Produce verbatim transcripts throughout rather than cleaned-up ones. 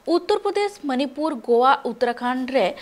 ᱩᱛᱛᱚᱨ ᱯᱨᱚᱫᱮᱥ, ᱢᱚᱱᱤᱯᱩᱨ, ᱜᱳᱣᱟ, ᱩᱛᱛᱚᱨᱟᱠᱷᱚᱸᱰ ᱨᱮ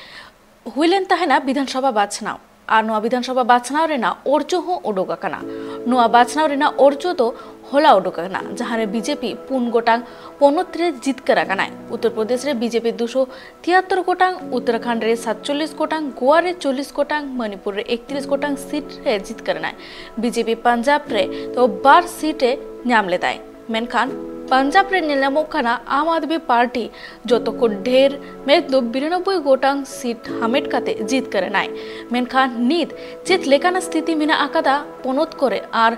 ᱦᱩᱭ ᱞᱮᱱ ᱛᱟᱦᱮᱱᱟ ᱵᱤᱫᱷᱟᱱ ᱥᱚᱵᱷᱟ ᱵᱟᱪᱷᱱᱟᱣ᱾ ᱟᱨ ᱱᱚᱣᱟ ᱵᱤᱫᱷᱟᱱ ᱥᱚᱵᱷᱟ ᱵᱟᱪᱷᱱᱟᱣ ᱨᱮᱱᱟᱜ ᱚᱨᱡᱚ ᱦᱚᱸ ᱩᱰᱩᱠ ᱟᱠᱟᱱᱟ᱾ ᱱᱚᱣᱟ ᱵᱟᱪᱷᱱᱟᱣ ᱨᱮᱱᱟᱜ ᱚᱨᱡᱚ ᱫᱚ ᱦᱚᱞᱟ ᱩᱰᱩᱠ ᱟᱠᱟᱱᱟ, ᱡᱟᱦᱟᱸ ᱨᱮ ᱵᱤᱡᱮᱯᱤ ᱯᱩᱱ ᱜᱚᱴᱟᱝ ᱯᱚᱱᱚᱛ ᱨᱮ ᱡᱤᱛᱠᱟᱹᱨ ᱟᱠᱟᱱᱟᱭ᱾ ᱩᱛᱛᱚᱨ ᱯᱨᱚᱫᱮᱥ ᱨᱮ ᱵᱤᱡᱮᱯᱤ ᱫᱩᱥᱚ ᱛᱤᱭᱟᱛᱛᱚᱨ ᱜᱚᱴᱟᱝ, ᱩᱛᱛᱚᱨᱟᱠᱷᱚᱸᱰ ᱨᱮ ᱥᱟᱛᱪᱚᱞᱞᱤᱥ ᱜᱚᱴᱟᱝ, ᱜᱳᱣᱟ ᱨᱮ ᱪᱚᱞᱞᱤᱥ ᱜᱚᱴᱟᱝ, ᱢᱚᱱᱤᱯᱩᱨ ᱨᱮ ᱮᱠᱛᱨᱤᱥ ᱜᱚᱴᱟᱝ ᱥᱤᱴ ᱨᱮ ᱡᱤᱛᱠᱟᱹᱨ ᱮᱱᱟᱭ᱾ ᱵᱤᱡᱮᱯᱤ ᱯᱟᱧᱡᱟᱵᱽ ᱨᱮ ᱫᱚ ᱵᱟᱨ ᱥᱤᱴ ᱮ ᱧᱟᱢ ᱞᱮᱫᱟᱭ᱾ ᱢᱮᱱᱠᱷᱟᱱ ᱯᱟᱧᱡᱟᱵᱽ ᱨᱮ ᱧᱮᱞ ᱧᱟᱢᱚᱜ ᱠᱟᱱᱟ, ᱟᱢ ᱟᱫᱢᱤ ᱯᱟᱨᱴᱤ ᱡᱚᱛᱚ ᱠᱷᱚᱱ ᱰᱷᱮᱨ, ᱢᱮᱱᱫᱚ ᱵᱤᱨᱟᱱᱚᱵᱵᱳᱭ ᱜᱚᱴᱟᱝ ᱥᱤᱴ ᱦᱟᱢᱮᱴ ᱠᱟᱛᱮ ᱡᱤᱛᱠᱟᱹᱨ ᱮᱱᱟᱭ᱾ ᱢᱮᱱᱠᱷᱟᱱ ᱱᱤᱛ ᱪᱮᱫ ᱞᱮᱠᱟᱱᱟᱜ ᱥᱛᱷᱤᱛᱤ ᱢᱮᱱᱟᱜ ᱟᱠᱟᱫᱟ ᱯᱚᱱᱚᱛ ᱠᱚᱨᱮ, ᱟᱨ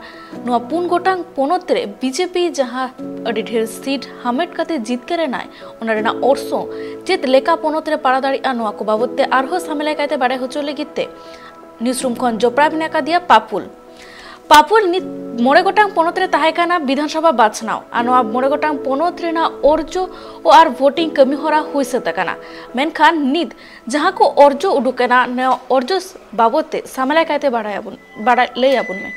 ᱱᱚᱣᱟ ᱯᱩᱱ ᱜᱚᱴᱟᱝ ᱯᱚᱱᱚᱛ ᱨᱮ ᱵᱤᱡᱮᱯᱤ ᱡᱟᱦᱟᱸ ᱟᱹᱰᱤ ᱰᱷᱮᱨ ᱥᱤᱴ ᱦᱟᱢᱮᱴ ᱠᱟᱛᱮ ᱡᱤᱛᱠᱟᱹᱨ ᱮᱱᱟᱭ, ᱚᱱᱟ ᱨᱮᱱᱟᱜ ᱚᱨᱥᱚᱝ ᱪᱮᱫ ᱞᱮᱠᱟ ᱯᱚᱱᱚᱛ ᱨᱮ ᱯᱟᱲᱟᱣ ᱫᱟᱲᱮᱭᱟᱜᱼᱟ, ᱱᱚᱣᱟ ᱠᱚ ᱵᱟᱵᱚᱛ ᱛᱮ ᱟᱨᱦᱚᱸ ᱥᱟᱢᱮᱞᱟᱭ ᱠᱟᱭᱛᱮ ᱵᱟᱲᱟᱭ ᱦᱚᱪᱚ ᱞᱟᱹᱜᱤᱫ ᱛᱮ ᱱᱤᱭᱩᱡᱽ ᱨᱩᱢ ᱠᱷᱚᱱ ᱡᱚᱯᱲᱟᱣ ᱢᱮᱱᱟᱜ ᱟᱠᱟᱫᱮᱭᱟ ᱯᱟᱯᱩᱞ᱾ ᱯᱟᱯᱩᱞ, ᱱᱤᱛ ᱢᱚᱬᱮ ᱜᱚᱴᱟᱝ ᱯᱚᱱᱚᱛ ᱨᱮ ᱛᱟᱦᱮᱸ ᱠᱟᱱᱟ ᱵᱤᱫᱷᱟᱱ ᱥᱚᱵᱷᱟ ᱵᱟᱪᱷᱱᱟᱣ, ᱟᱨ ᱱᱚᱣᱟ ᱢᱚᱬᱮ ᱜᱚᱴᱟᱝ ᱯᱚᱱᱚᱛ ᱨᱮᱱᱟᱜ ᱚᱨᱡᱚ ᱟᱨ ᱵᱷᱳᱴᱤᱝ ᱠᱟᱹᱢᱤ ᱦᱚᱨᱟ ᱦᱩᱭ ᱥᱟᱹᱛ ᱟᱠᱟᱱᱟ᱾ ᱢᱮᱱᱠᱷᱟᱱ ᱱᱤᱛ ᱡᱟᱦᱟᱸ ᱠᱚ ᱚᱨᱡᱚ ᱩᱰᱩᱠ ᱮᱱᱟ, ᱱᱚᱣᱟ ᱚᱨᱡᱚ ᱵᱟᱵᱚᱛ ᱛᱮ ᱥᱟᱢᱮᱞᱟᱭ ᱠᱟᱭᱛᱮ ᱵᱟᱲᱟᱭ ᱟᱵᱚᱱ, ᱵᱟᱲᱟᱭ, ᱞᱟᱹᱭ ᱟᱵᱚᱱ ᱢᱮ᱾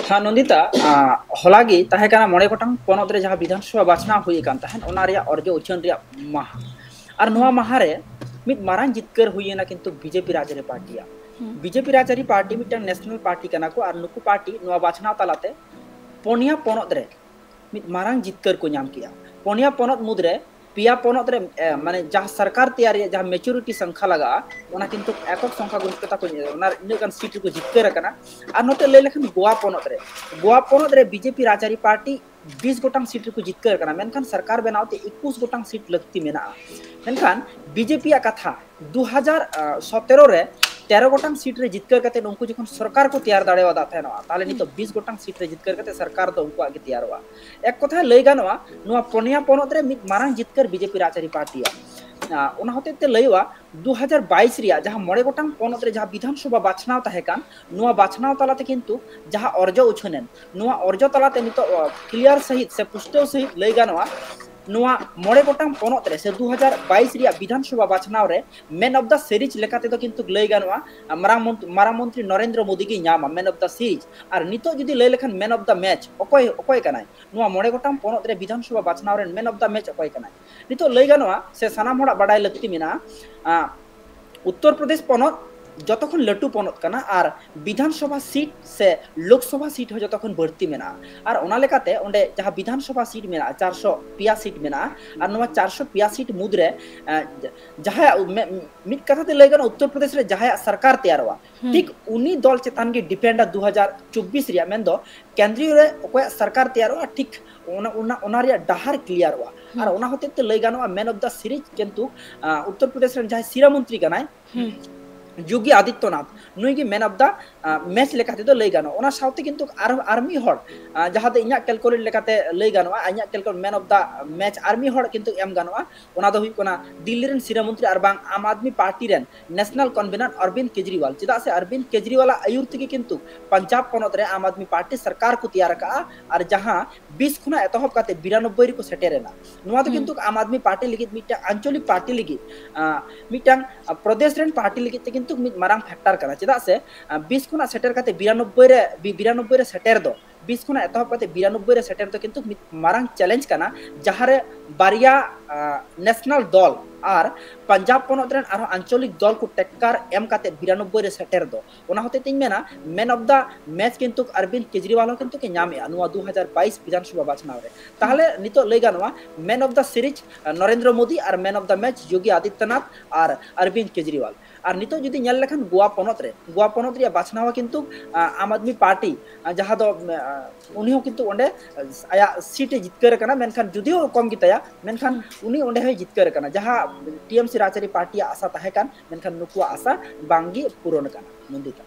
ᱦᱮᱸ ᱱᱚᱱᱫᱤᱛᱟ, ᱟᱸ, ᱦᱚᱞᱟ ᱜᱮ ᱛᱟᱦᱮᱸ ᱠᱟᱱᱟ ᱢᱚᱬᱮ ᱜᱚᱴᱟᱝ ᱯᱚᱱᱚᱛ ᱨᱮ ᱡᱟᱦᱟᱸ ᱵᱤᱫᱷᱟᱱ ᱥᱚᱵᱷᱟ ᱵᱟᱪᱷᱱᱟᱣ ᱦᱩᱭ ᱟᱠᱟᱱ ᱛᱟᱦᱮᱸᱫ, ᱚᱱᱟ ᱨᱮᱭᱟᱜ ᱚᱨᱡᱚ ᱩᱪᱷᱟᱹᱱ ᱨᱮᱭᱟᱜ ᱢᱟᱦᱟ᱾ ᱟᱨ ᱱᱚᱣᱟ ᱢᱟᱦᱟ ᱨᱮ ᱢᱤᱫ ᱢᱟᱨᱟᱝ ᱡᱤᱛᱠᱟᱹᱨ ᱦᱩᱭ ᱮᱱᱟ ᱠᱤᱱᱛᱩ ᱵᱤᱡᱮᱯᱤ ᱨᱟᱡᱽᱟᱹᱨᱤ ᱯᱟᱨᱴᱤᱭᱟᱜ᱾ ᱦᱩᱸ᱾ ᱵᱤᱡᱮᱯᱤ ᱨᱟᱡᱽᱟᱹᱨᱤ ᱯᱟᱨᱴᱤ ᱢᱤᱫᱴᱟᱝ ᱱᱮᱥᱱᱟᱞ ᱯᱟᱨᱴᱤ ᱠᱟᱱᱟ ᱠᱚ, ᱟᱨ ᱱᱩᱠᱩ ᱯᱟᱨᱴᱤ ᱱᱚᱣᱟ ᱵᱟᱪᱷᱱᱟᱣ ᱛᱟᱞᱟᱛᱮ ᱯᱚᱱᱭᱟ ᱯᱚᱱᱚᱛ ᱨᱮ ᱢᱤᱫ ᱢᱟᱨᱟᱝ ᱡᱤᱛᱠᱟᱹᱨ ᱠᱚ ᱧᱟᱢ ᱠᱮᱜᱼᱟ᱾ ᱯᱚᱱᱭᱟ ᱯᱚᱱᱚᱛ ᱢᱩᱫᱽᱨᱮ ᱯᱮᱭᱟ ᱯᱚᱱᱚᱛ ᱨᱮ, ᱮ, ᱢᱟᱱᱮ ᱡᱟᱦᱟᱸ ᱥᱚᱨᱠᱟᱨ ᱛᱮᱭᱟᱨ ᱨᱮᱭᱟᱜ ᱡᱟᱦᱟᱸ ᱢᱮᱪᱩᱨᱤᱴᱤ ᱥᱚᱝᱠᱷᱟ ᱞᱟᱜᱟᱜᱼᱟ, ᱚᱱᱟ ᱠᱤᱱᱛᱩ ᱮᱠᱚᱠ ᱥᱚᱝᱠᱷᱟ ᱜᱚᱨᱤᱥᱴᱷᱚᱛᱟ ᱠᱚ, ᱚᱱᱟ ᱤᱱᱟᱹᱜ ᱜᱟᱱ ᱥᱤᱴ ᱨᱮᱠᱚ ᱡᱤᱛᱠᱟᱹᱨ ᱟᱠᱟᱱᱟ᱾ ᱟᱨ ᱱᱚᱛᱮ ᱞᱟᱹᱭ ᱞᱮᱠᱷᱟᱱ ᱜᱳᱣᱟ ᱯᱚᱱᱚᱛ ᱨᱮ, ᱜᱳᱣᱟ ᱯᱚᱱᱚᱛ ᱨᱮ ᱵᱤᱡᱮᱯᱤ ᱨᱟᱡᱽᱟᱹᱨᱤ ᱯᱟᱨᱴᱤ ᱵᱤᱥ ᱜᱚᱴᱟᱝ ᱥᱤᱴ ᱨᱮᱠᱚ ᱡᱤᱛᱠᱟᱹᱨ ᱟᱠᱟᱱᱟ, ᱢᱮᱱᱠᱷᱟᱱ ᱥᱚᱨᱠᱟᱨ ᱵᱮᱱᱟᱣ ᱛᱮ ᱮᱠᱩᱥ ᱜᱚᱴᱟᱝ ᱥᱤᱴ ᱞᱟᱹᱠᱛᱤ ᱢᱮᱱᱟᱜᱼᱟ᱾ ᱢᱮᱱᱠᱷᱟᱱ ᱵᱤᱡᱮᱯᱤᱭᱟᱜ ᱠᱟᱛᱷᱟ, ᱫᱩ ᱦᱟᱡᱟᱨ ᱥᱚᱛᱮᱨᱚ ᱨᱮ ᱛᱮᱨᱚ ᱜᱚᱴᱟᱝ ᱥᱤᱴ ᱨᱮ ᱡᱤᱛᱠᱟᱹᱨ ᱠᱟᱛᱮ ᱩᱱᱠᱩ ᱡᱚᱠᱷᱚᱱ ᱥᱚᱨᱠᱟᱨ ᱠᱚ ᱛᱮᱭᱟᱨ ᱫᱟᱲᱮᱭᱟᱫᱟ ᱛᱟᱦᱮᱱᱚᱜᱼᱟ, ᱛᱟᱦᱚᱞᱮ ᱱᱤᱛᱚᱜ ᱵᱤᱥ ᱜᱚᱴᱟᱝ ᱥᱤᱴ ᱨᱮ ᱡᱤᱛᱠᱟᱹᱨ ᱠᱟᱛᱮ ᱥᱚᱨᱠᱟᱨ ᱫᱚ ᱩᱱᱠᱩᱣᱟᱜ ᱜᱮ ᱛᱮᱭᱟᱨᱚᱜᱼᱟ᱾ ᱮᱠ ᱠᱚᱛᱷᱟᱭ ᱞᱟᱹᱭ ᱜᱟᱱᱚᱜᱼᱟ, ᱱᱚᱣᱟ ᱯᱚᱱᱭᱟ ᱯᱚᱱᱚᱛ ᱨᱮ ᱢᱤᱫ ᱢᱟᱨᱟᱝ ᱡᱤᱛᱠᱟᱹᱨ ᱵᱤᱡᱮᱯᱤ ᱨᱟᱡᱽᱟᱹᱨᱤ ᱯᱟᱨᱴᱤᱭᱟᱜ᱾ ᱟᱸ, ᱚᱱᱟ ᱦᱚᱛᱮᱡ ᱛᱮ ᱞᱟᱹᱭᱚᱜᱼᱟ, ᱫᱩ ᱦᱟᱡᱟᱨ ᱵᱟᱭᱤᱥ ᱨᱮᱭᱟᱜ ᱡᱟᱦᱟᱸ ᱢᱚᱬᱮ ᱜᱚᱴᱟᱝ ᱯᱚᱱᱚᱛ ᱨᱮ ᱡᱟᱦᱟᱸ ᱵᱤᱫᱷᱟᱱ ᱥᱚᱵᱷᱟ ᱵᱟᱪᱷᱱᱟᱣ ᱛᱟᱦᱮᱸ ᱠᱟᱱ, ᱱᱚᱣᱟ ᱵᱟᱪᱷᱱᱟᱣ ᱛᱟᱞᱟᱛᱮ ᱠᱤᱱᱛᱩ ᱡᱟᱦᱟᱸ ᱚᱨᱡᱚ ᱩᱪᱷᱟᱹᱱ ᱮᱱ, ᱱᱚᱣᱟ ᱚᱨᱡᱚ ᱛᱟᱞᱟᱛᱮ ᱱᱤᱛᱚᱜ, ᱟᱸ, ᱠᱞᱤᱭᱟᱨ ᱥᱟᱺᱦᱤᱡ ᱥᱮ ᱯᱩᱥᱴᱟᱹᱣ ᱥᱟᱺᱦᱤᱡ ᱞᱟᱹᱭ ᱜᱟᱱᱚᱜᱼᱟ, ᱱᱚᱣᱟ ᱢᱚᱬᱮ ᱜᱚᱴᱟᱝ ᱯᱚᱱᱚᱛ ᱨᱮ ᱥᱮ ᱫᱩ ᱦᱟᱡᱟᱨ ᱵᱟᱭᱤᱥ ᱨᱮᱭᱟᱜ ᱵᱤᱫᱷᱟᱱ ᱥᱚᱵᱷᱟ ᱵᱟᱪᱷᱱᱟᱣ ᱨᱮ Man of the Series ᱞᱮᱠᱟ ᱛᱮᱫᱚ ᱠᱤᱱᱛᱩ ᱞᱟᱹᱭ ᱜᱟᱱᱚᱜᱼᱟ, ᱢᱟᱨᱟᱝ ᱢᱚᱱᱛ-, ᱢᱟᱨᱟᱝ ᱢᱚᱱᱛᱨᱤ ᱱᱚᱨᱮᱱᱫᱨᱚ ᱢᱳᱫᱤ ᱜᱮᱭ ᱧᱟᱢᱟ Man of the Series᱾ ᱟᱨ ᱱᱤᱛᱚᱜ ᱡᱩᱫᱤ ᱞᱟᱹᱭ ᱞᱮᱠᱷᱟᱱ Man of the Match ᱚᱠᱚᱭ, ᱚᱠᱚᱭ ᱠᱟᱱᱟᱭ? ᱱᱚᱣᱟ ᱢᱚᱬᱮ ᱜᱚᱴᱟᱝ ᱯᱚᱱᱚᱛ ᱨᱮ ᱵᱤᱫᱷᱟᱱ ᱥᱚᱵᱷᱟ ᱵᱟᱪᱷᱱᱟᱣ ᱨᱮᱱ Man of the Match ᱚᱠᱚᱭ ᱠᱟᱱᱟᱭ? ᱱᱤᱛᱚᱜ ᱞᱟᱹᱭ ᱜᱟᱱᱚᱜᱼᱟ ᱥᱮ ᱥᱟᱱᱟᱢ ᱦᱚᱲᱟᱜ ᱵᱟᱰᱟᱭ ᱞᱟᱹᱠᱛᱤ ᱢᱮᱱᱟᱜᱼᱟ, ᱟᱸ, ᱩᱛᱛᱚᱨ ᱯᱨᱚᱫᱮᱥ ᱯᱚᱱᱚᱛ ᱡᱚᱛᱚ ᱠᱷᱚᱱ ᱞᱟᱹᱴᱩ ᱯᱚᱱᱚᱛ ᱠᱟᱱᱟ ᱟᱨ ᱵᱤᱫᱷᱟᱱ ᱥᱚᱵᱷᱟ ᱥᱤᱴ ᱥᱮ ᱞᱳᱠ ᱥᱚᱵᱷᱟ ᱥᱤᱴ ᱦᱚᱸ ᱡᱚᱛᱚ ᱠᱷᱚᱱ ᱵᱟᱹᱲᱛᱤ ᱢᱮᱱᱟᱜᱼᱟ᱾ ᱟᱨ ᱚᱱᱟ ᱞᱮᱠᱟᱛᱮ ᱚᱸᱰᱮ ᱡᱟᱦᱟᱸ ᱵᱤᱫᱷᱟᱱ ᱥᱚᱵᱷᱟ ᱥᱤᱴ ᱢᱮᱱᱟᱜᱼᱟ, ᱪᱟᱨᱥᱚ ᱯᱮᱭᱟ ᱥᱤᱴ ᱢᱮᱱᱟᱜᱼᱟ᱾ ᱟᱨ ᱱᱚᱣᱟ ᱪᱟᱨᱥᱚ ᱯᱮᱭᱟ ᱥᱤᱴ ᱢᱩᱫᱽᱨᱮ, ᱮᱸ, ᱡᱟᱦᱟᱸᱭᱟᱜ ᱢᱮ-, ᱢᱤᱫ ᱠᱟᱛᱷᱟ ᱛᱮ ᱞᱟᱹᱭ ᱜᱟᱱᱚᱜᱼᱟ, ᱩᱛᱛᱚᱨ ᱯᱨᱚᱫᱮᱥ ᱨᱮ ᱡᱟᱦᱟᱸᱭᱟᱜ ᱥᱚᱨᱠᱟᱨ ᱛᱮᱭᱟᱨᱚᱜᱼᱟ, ᱦᱩᱸ᱾ ᱴᱷᱤᱠ ᱩᱱᱤ ᱫᱚᱞ ᱪᱮᱛᱟᱱ ᱜᱮ ᱰᱤᱯᱮᱱᱰᱟ ᱫᱩ ᱦᱟᱡᱟᱨ ᱪᱚᱵᱵᱤᱥ ᱨᱮᱭᱟᱜ, ᱢᱮᱱᱫᱚ ᱠᱮᱱᱫᱨᱤᱭᱚ ᱨᱮ ᱚᱠᱚᱭᱟᱜ ᱥᱚᱨᱠᱟᱨ ᱛᱮᱭᱟᱨᱚᱜᱼᱟ, ᱴᱷᱤᱠ ᱚᱱᱟ, ᱚᱱᱟ, ᱚᱱᱟ ᱨᱮᱭᱟᱜ ᱰᱟᱦᱟᱨ ᱠᱞᱤᱭᱟᱨᱚᱜᱼᱟ᱾ ᱟᱨ ᱦᱩᱸ᱾ ᱚᱱᱟ ᱦᱚᱛᱮᱡ ᱛᱮ ᱞᱟᱹᱭ ᱜᱟᱱᱚᱜᱼᱟ, Man of the Series ᱠᱤᱱᱛᱩ, ᱟᱸ, ᱩᱛᱛᱚᱨ ᱯᱨᱚᱫᱮᱥ ᱨᱮᱱ ᱡᱟᱦᱟᱸᱭ ᱥᱤᱨᱟᱹ ᱢᱚᱱᱛᱨᱤ ᱠᱟᱱᱟᱭ, ᱦᱩᱸ᱾ ᱡᱳᱜᱤ ᱟᱫᱤᱛᱭᱚᱱᱟᱛᱷ, ᱱᱩᱭ ᱜᱮ Man of the, ᱟᱸ, Match ᱞᱮᱠᱟ ᱛᱮᱫᱚ ᱞᱟᱹᱭ ᱜᱟᱱᱚᱜᱼᱟ᱾ ᱚᱱᱟ ᱥᱟᱶᱛᱮ ᱠᱤᱱᱛᱩ ᱟᱨ, ᱟᱨ ᱢᱤᱫ ᱦᱚᱲ, ᱟᱸ, ᱡᱟᱦᱟᱸ ᱫᱚ ᱤᱧᱟᱹᱜ calculate ᱞᱮᱠᱟᱛᱮ ᱞᱟᱹᱭ ᱜᱟᱱᱚᱜᱼᱟ, ᱤᱧᱟᱹᱜ calculate Man of the Match ᱟᱨ ᱢᱤᱫ ᱦᱚᱲ ᱠᱤᱱᱛᱩ ᱮᱢ ᱜᱟᱱᱚᱜᱼᱟ᱾ ᱚᱱᱟ ᱫᱚ ᱦᱩᱭᱩᱜ ᱠᱟᱱᱟ ᱫᱤᱞᱞᱤ ᱨᱮᱱ ᱥᱤᱨᱟᱹ ᱢᱚᱱᱛᱨᱤ ᱟᱨ ᱵᱟᱝ ᱟᱢ ᱟᱫᱢᱤ ᱯᱟᱨᱴᱤ ᱨᱮᱱ ᱱᱮᱥᱱᱟᱞ ᱠᱚᱱᱵᱷᱮᱱᱟᱨ ᱚᱨᱵᱤᱱᱫ ᱠᱮᱡᱨᱤᱣᱟᱞ᱾ ᱪᱮᱫᱟᱜ ᱥᱮ ᱚᱨᱵᱤᱱᱫ ᱠᱮᱡᱨᱤᱣᱟᱞᱟᱜ ᱟᱹᱭᱩᱨ ᱛᱮᱜᱮ ᱠᱤᱱᱛᱩ ᱯᱟᱧᱡᱟᱵᱽ ᱯᱚᱱᱚᱛ ᱨᱮ ᱟᱢ ᱟᱫᱢᱤ ᱯᱟᱨᱴᱤ ᱥᱚᱨᱠᱟᱨ ᱠᱚ ᱛᱮᱭᱟᱨ ᱟᱠᱟᱫᱼᱟ, ᱟᱨ ᱡᱟᱦᱟᱸ ᱵᱤᱥ ᱠᱷᱚᱱᱟᱜ ᱮᱛᱚᱦᱚᱵ ᱠᱟᱛᱮ ᱵᱤᱨᱟᱱᱚᱵᱵᱳᱭ ᱨᱮᱠᱚ ᱥᱮᱴᱮᱨ ᱮᱱᱟ᱾ ᱱᱚᱣᱟ ᱫᱚ ᱦᱩᱸ᱾ ᱠᱤᱱᱛᱩ ᱟᱢ ᱟᱫᱢᱤ ᱯᱟᱨᱴᱤ ᱞᱟᱹᱜᱤᱫ, ᱢᱤᱫᱴᱟᱝ ᱟᱧᱪᱚᱞᱤᱠ ᱯᱟᱨᱴᱤ ᱞᱟᱹᱜᱤᱫ, ᱟᱸ, ᱢᱤᱫᱴᱟᱝ, ᱟᱸ, ᱯᱨᱚᱫᱮᱥ ᱨᱮᱱ ᱯᱟᱨᱴᱤ ᱞᱟᱹᱜᱤᱫ ᱛᱮ ᱠᱤᱱᱛᱩ ᱢᱤᱫ ᱢᱟᱨᱟᱝ factor ᱠᱟᱱᱟ᱾ ᱪᱮᱫᱟᱜ ᱥᱮ, ᱟᱸ, ᱵᱤᱥ ᱠᱷᱚᱱᱟᱜ ᱥᱮᱴᱮᱨ ᱠᱟᱛᱮ ᱵᱤᱨᱟᱱᱚᱵᱵᱳᱭ ᱨᱮ, ᱵᱤ-, ᱵᱤᱨᱟᱱᱚᱵᱵᱳᱭ ᱨᱮ ᱥᱮᱴᱮᱨ ᱫᱚ, ᱵᱤᱥ ᱠᱷᱚᱱᱟᱜ ᱮᱛᱚᱦᱚᱵ ᱠᱟᱛᱮ ᱵᱤᱨᱟᱱᱚᱵᱵᱳᱭ ᱨᱮ ᱥᱮᱴᱮᱨ ᱫᱚ ᱠᱤᱱᱛᱩ ᱢᱤᱫ ᱢᱟᱨᱟᱝ challenge ᱠᱟᱱᱟ, ᱡᱟᱦᱟᱸ ᱨᱮ ᱵᱟᱨᱭᱟ, ᱟᱸ, ᱱᱮᱥᱱᱟᱞ ᱫᱚᱞ ᱟᱨ ᱯᱟᱧᱡᱟᱵᱽ ᱯᱚᱱᱚᱛ ᱨᱮᱱ ᱟᱨᱦᱚᱸ ᱟᱧᱪᱚᱞᱤᱠ ᱫᱚᱞ ᱠᱚ ᱴᱮᱠᱠᱟᱨ ᱮᱢ ᱠᱟᱛᱮ ᱵᱤᱨᱟᱱᱚᱵᱵᱳᱭ ᱨᱮ ᱥᱮᱴᱮᱨ ᱫᱚ᱾ ᱚᱱᱟ ᱦᱚᱛᱮᱡ ᱛᱮᱧ ᱢᱮᱱᱟ, Man of the Match ᱠᱤᱱᱛᱩ ᱚᱨᱵᱤᱱᱫ ᱠᱮᱡᱨᱤᱣᱟᱞ ᱦᱚᱸ ᱠᱤᱱᱛᱩ ᱠᱚ ᱧᱟᱢᱮᱜᱼᱟ ᱱᱚᱣᱟ ᱫᱩ ᱦᱟᱡᱟᱨ ᱵᱟᱭᱤᱥ ᱵᱤᱫᱷᱟᱱ ᱥᱚᱵᱷᱟ ᱵᱟᱪᱷᱱᱟᱣ ᱨᱮ᱾ ᱛᱟᱦᱞᱮ ᱱᱤᱛᱚᱜ ᱞᱟᱹᱭ ᱜᱟᱱᱚᱜᱼᱟ, Man of the Series, ᱟᱸ, ᱱᱚᱨᱮᱱᱫᱨᱚ ᱢᱳᱫᱤ ᱟᱨ Man of the Match ᱡᱳᱜᱤ ᱟᱫᱤᱛᱭᱚᱱᱟᱛᱷ ᱟᱨ ᱚᱨᱵᱤᱱᱫ ᱠᱮᱡᱨᱤᱣᱟᱞ᱾ ᱟᱨ ᱱᱤᱛᱚᱜ ᱡᱩᱫᱤ ᱧᱮᱞ ᱞᱮᱠᱷᱟᱱ ᱜᱳᱣᱟ ᱯᱚᱱᱚᱛ ᱨᱮ, ᱜᱳᱣᱟ ᱯᱚᱱᱚᱛ ᱨᱮᱭᱟᱜ ᱵᱟᱪᱷᱱᱟᱣ ᱦᱚᱸ ᱠᱤᱱᱛᱩ, ᱟᱸ, ᱟᱢ ᱟᱫᱢᱤ ᱯᱟᱨᱴᱤ, ᱟᱸ, ᱡᱟᱦᱟᱸ ᱫᱚ, ᱟᱸ, ᱩᱱᱤ ᱦᱚᱸ ᱠᱤᱱᱛᱩ ᱚᱸᱰᱮ ᱟᱭᱟᱜ ᱥᱤᱴ ᱮ ᱡᱤᱛᱠᱟᱹᱨ ᱟᱠᱟᱱᱟ, ᱢᱮᱱᱠᱷᱟᱱ ᱡᱩᱫᱤᱭᱳ ᱠᱚᱢ ᱜᱮᱛᱟᱭᱟ, ᱢᱮᱱᱠᱷᱟᱱ ᱦᱩᱸ᱾ ᱩᱱᱤ ᱚᱸᱰᱮ ᱦᱚᱸᱭ ᱡᱤᱛᱠᱟᱹᱨ ᱟᱠᱟᱱᱟ᱾ ᱡᱟᱦᱟᱸ ᱴᱤ ᱮᱢ ᱥᱤ ᱨᱟᱡᱽᱟᱹᱨᱤ ᱯᱟᱨᱴᱤᱭᱟᱜ ᱟᱥᱟ ᱛᱟᱦᱮᱸ ᱠᱟᱱ, ᱢᱮᱱᱠᱷᱟᱱ ᱱᱩᱠᱩᱣᱟᱜ ᱟᱥᱟ ᱵᱟᱝᱜᱮ ᱯᱩᱨᱚᱱ ᱟᱠᱟᱱᱟ᱾ ᱱᱚᱱᱫᱤᱛᱟ᱾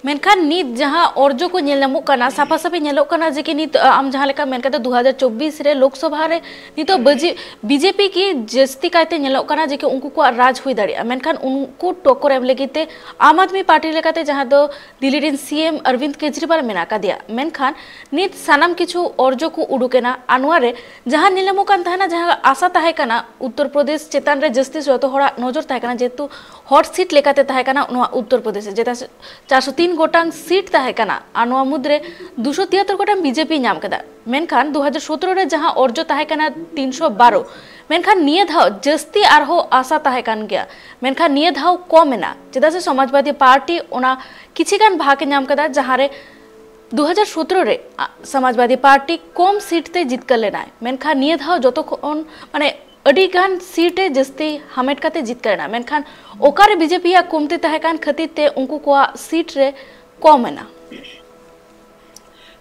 ᱢᱮᱱᱠᱷᱟᱱ ᱱᱤᱛ ᱡᱟᱦᱟᱸ ᱚᱨᱡᱚ ᱠᱚ ᱧᱮᱞ ᱧᱟᱢᱚᱜ ᱠᱟᱱᱟ, ᱥᱟᱯᱷᱟ ᱥᱟᱯᱷᱤ ᱧᱮᱞᱚᱜ ᱠᱟᱱᱟ ᱡᱮ ᱠᱤ ᱱᱤᱛ, ᱟᱢ ᱡᱟᱦᱟᱸ ᱞᱮᱠᱟ ᱢᱮᱱ ᱠᱟᱛᱮ, ᱫᱩ ᱦᱟᱡᱟᱨ ᱪᱚᱵᱵᱤᱥ ᱨᱮ ᱞᱳᱠᱥᱚᱵᱷᱟ ᱨᱮ ᱱᱤᱛᱚᱜ ᱵᱤᱡᱮᱯᱤ ᱜᱮ ᱡᱟᱹᱥᱛᱤ ᱠᱟᱭᱛᱮ ᱧᱮᱞᱚᱜ ᱠᱟᱱᱟ ᱡᱮ ᱠᱤ ᱩᱱᱠᱩ ᱠᱚᱣᱟᱜ ᱨᱟᱡᱽ ᱦᱩᱭ ᱫᱟᱲᱮᱭᱟᱜᱼᱟ, ᱢᱮᱱᱠᱷᱟᱱ ᱩᱱᱠᱩ ᱴᱚᱠᱚᱨ ᱮᱢ ᱞᱟᱹᱜᱤᱫ ᱛᱮ ᱟᱢ ᱟᱫᱢᱤ ᱯᱟᱨᱴᱤ ᱞᱮᱠᱟᱛᱮ, ᱡᱟᱦᱟᱸ ᱫᱚ ᱫᱤᱞᱞᱤ ᱨᱮᱱ ᱥᱤ ᱮᱢ ᱚᱨᱵᱤᱱᱫ ᱠᱮᱡᱨᱤᱣᱟᱞ ᱢᱮᱱᱟᱜ ᱟᱠᱟᱫᱮᱭᱟ, ᱢᱮᱱᱠᱷᱟᱱ ᱱᱤᱛ ᱥᱟᱱᱟᱢ ᱠᱤᱪᱷᱩ ᱚᱨᱡᱚ ᱠᱚ ᱩᱰᱩᱠ ᱮᱱᱟ᱾ ᱟᱨ ᱱᱚᱣᱟ ᱨᱮ ᱡᱟᱦᱟᱸ ᱧᱮᱞ ᱧᱟᱢᱚᱜ ᱠᱟᱱ ᱛᱟᱦᱮᱱᱟ, ᱡᱟᱦᱟᱸ ᱟᱥᱟ ᱛᱟᱦᱮᱸ ᱠᱟᱱᱟ ᱩᱛᱛᱚᱨ ᱯᱨᱚᱫᱮᱥ ᱪᱮᱛᱟᱱ ᱨᱮ ᱡᱟᱹᱥᱛᱤ ᱡᱚᱛᱚ ᱦᱚᱲᱟᱜ ᱱᱚᱡᱚᱨ ᱛᱟᱦᱮᱸ ᱠᱟᱱᱟ, ᱡᱮᱦᱮᱛᱩ ᱦᱚᱴ ᱥᱤᱴ ᱞᱮᱠᱟᱛᱮ ᱛᱟᱦᱮᱸ ᱠᱟᱱᱟ ᱱᱚᱣᱟ ᱩᱛᱛᱚᱨ ᱯᱨᱚᱫᱮᱥ, ᱡᱮᱴᱟ ᱪᱟᱨᱥᱚ ᱛᱤᱱ ᱜᱚᱴᱟᱝ ᱥᱤᱴ ᱛᱟᱦᱮᱸ ᱠᱟᱱᱟ, ᱟᱨ ᱱᱚᱣᱟ ᱢᱩᱫᱽᱨᱮ ᱫᱩᱥᱚ ᱛᱤᱭᱟᱛᱛᱚᱨ ᱜᱚᱴᱟᱝ ᱵᱤᱡᱮᱯᱤ ᱧᱟᱢ ᱠᱮᱫᱟ᱾ ᱢᱮᱱᱠᱷᱟᱱ ᱫᱩ ᱦᱟᱡᱟᱨ ᱥᱚᱛᱨᱚ ᱨᱮ ᱡᱟᱦᱟᱸ ᱚᱨᱡᱚ ᱛᱟᱦᱮᱸ ᱠᱟᱱᱟ ᱛᱤᱱᱥᱚ ᱵᱟᱨᱚ, ᱢᱮᱱᱠᱷᱟᱱ ᱱᱤᱭᱟᱹ ᱫᱷᱟᱣ ᱡᱟᱹᱥᱛᱤ ᱟᱨᱦᱚᱸ ᱟᱥᱟ ᱛᱟᱦᱮᱸ ᱠᱟᱱ ᱜᱮᱭᱟ, ᱢᱮᱱᱠᱷᱟᱱ ᱱᱤᱭᱟᱹ ᱫᱷᱟᱣ ᱠᱚᱢ ᱮᱱᱟ, ᱪᱮᱫᱟᱜ ᱥᱮ ᱥᱚᱢᱟᱡᱽᱵᱟᱫᱤ ᱯᱟᱨᱴᱤ ᱚᱱᱟ ᱠᱤᱪᱷᱤ ᱜᱟᱱ ᱵᱷᱟᱜᱽ ᱮ ᱧᱟᱢ ᱠᱮᱫᱟ, ᱡᱟᱦᱟᱸ ᱨᱮ ᱫᱩ ᱦᱟᱡᱟᱨ ᱥᱚᱛᱨᱚ ᱨᱮ, ᱟ, ᱥᱚᱢᱟᱡᱽᱵᱟᱫᱤ ᱯᱟᱨᱴᱤ ᱠᱚᱢ ᱥᱤᱴ ᱛᱮ ᱡᱤᱛᱠᱟᱹᱨ ᱞᱮᱱᱟᱭ, ᱢᱮᱱᱠᱷᱟᱱ ᱱᱤᱭᱟᱹ ᱫᱷᱟᱣ ᱡᱚᱛᱚ ᱠᱷᱚᱱ, ᱢᱟᱱᱮ, ᱟᱹᱰᱤ ᱜᱟᱱ ᱥᱤᱴ ᱮ ᱡᱟᱹᱥᱛᱤ ᱦᱟᱢᱮᱴ ᱠᱟᱛᱮ ᱡᱤᱛᱠᱟᱹᱨ ᱮᱱᱟ, ᱢᱮᱱᱠᱷᱟᱱ ᱚᱠᱟᱨᱮ ᱵᱤᱡᱮᱯᱤ ᱭᱟᱜ ᱠᱚᱢᱛᱤ ᱛᱟᱦᱮᱸ ᱠᱟᱱ ᱠᱷᱟᱹᱛᱤᱨ ᱛᱮ ᱩᱱᱠᱩ ᱠᱚᱣᱟᱜ ᱥᱤᱴ ᱨᱮ ᱠᱚᱢ ᱮᱱᱟ᱾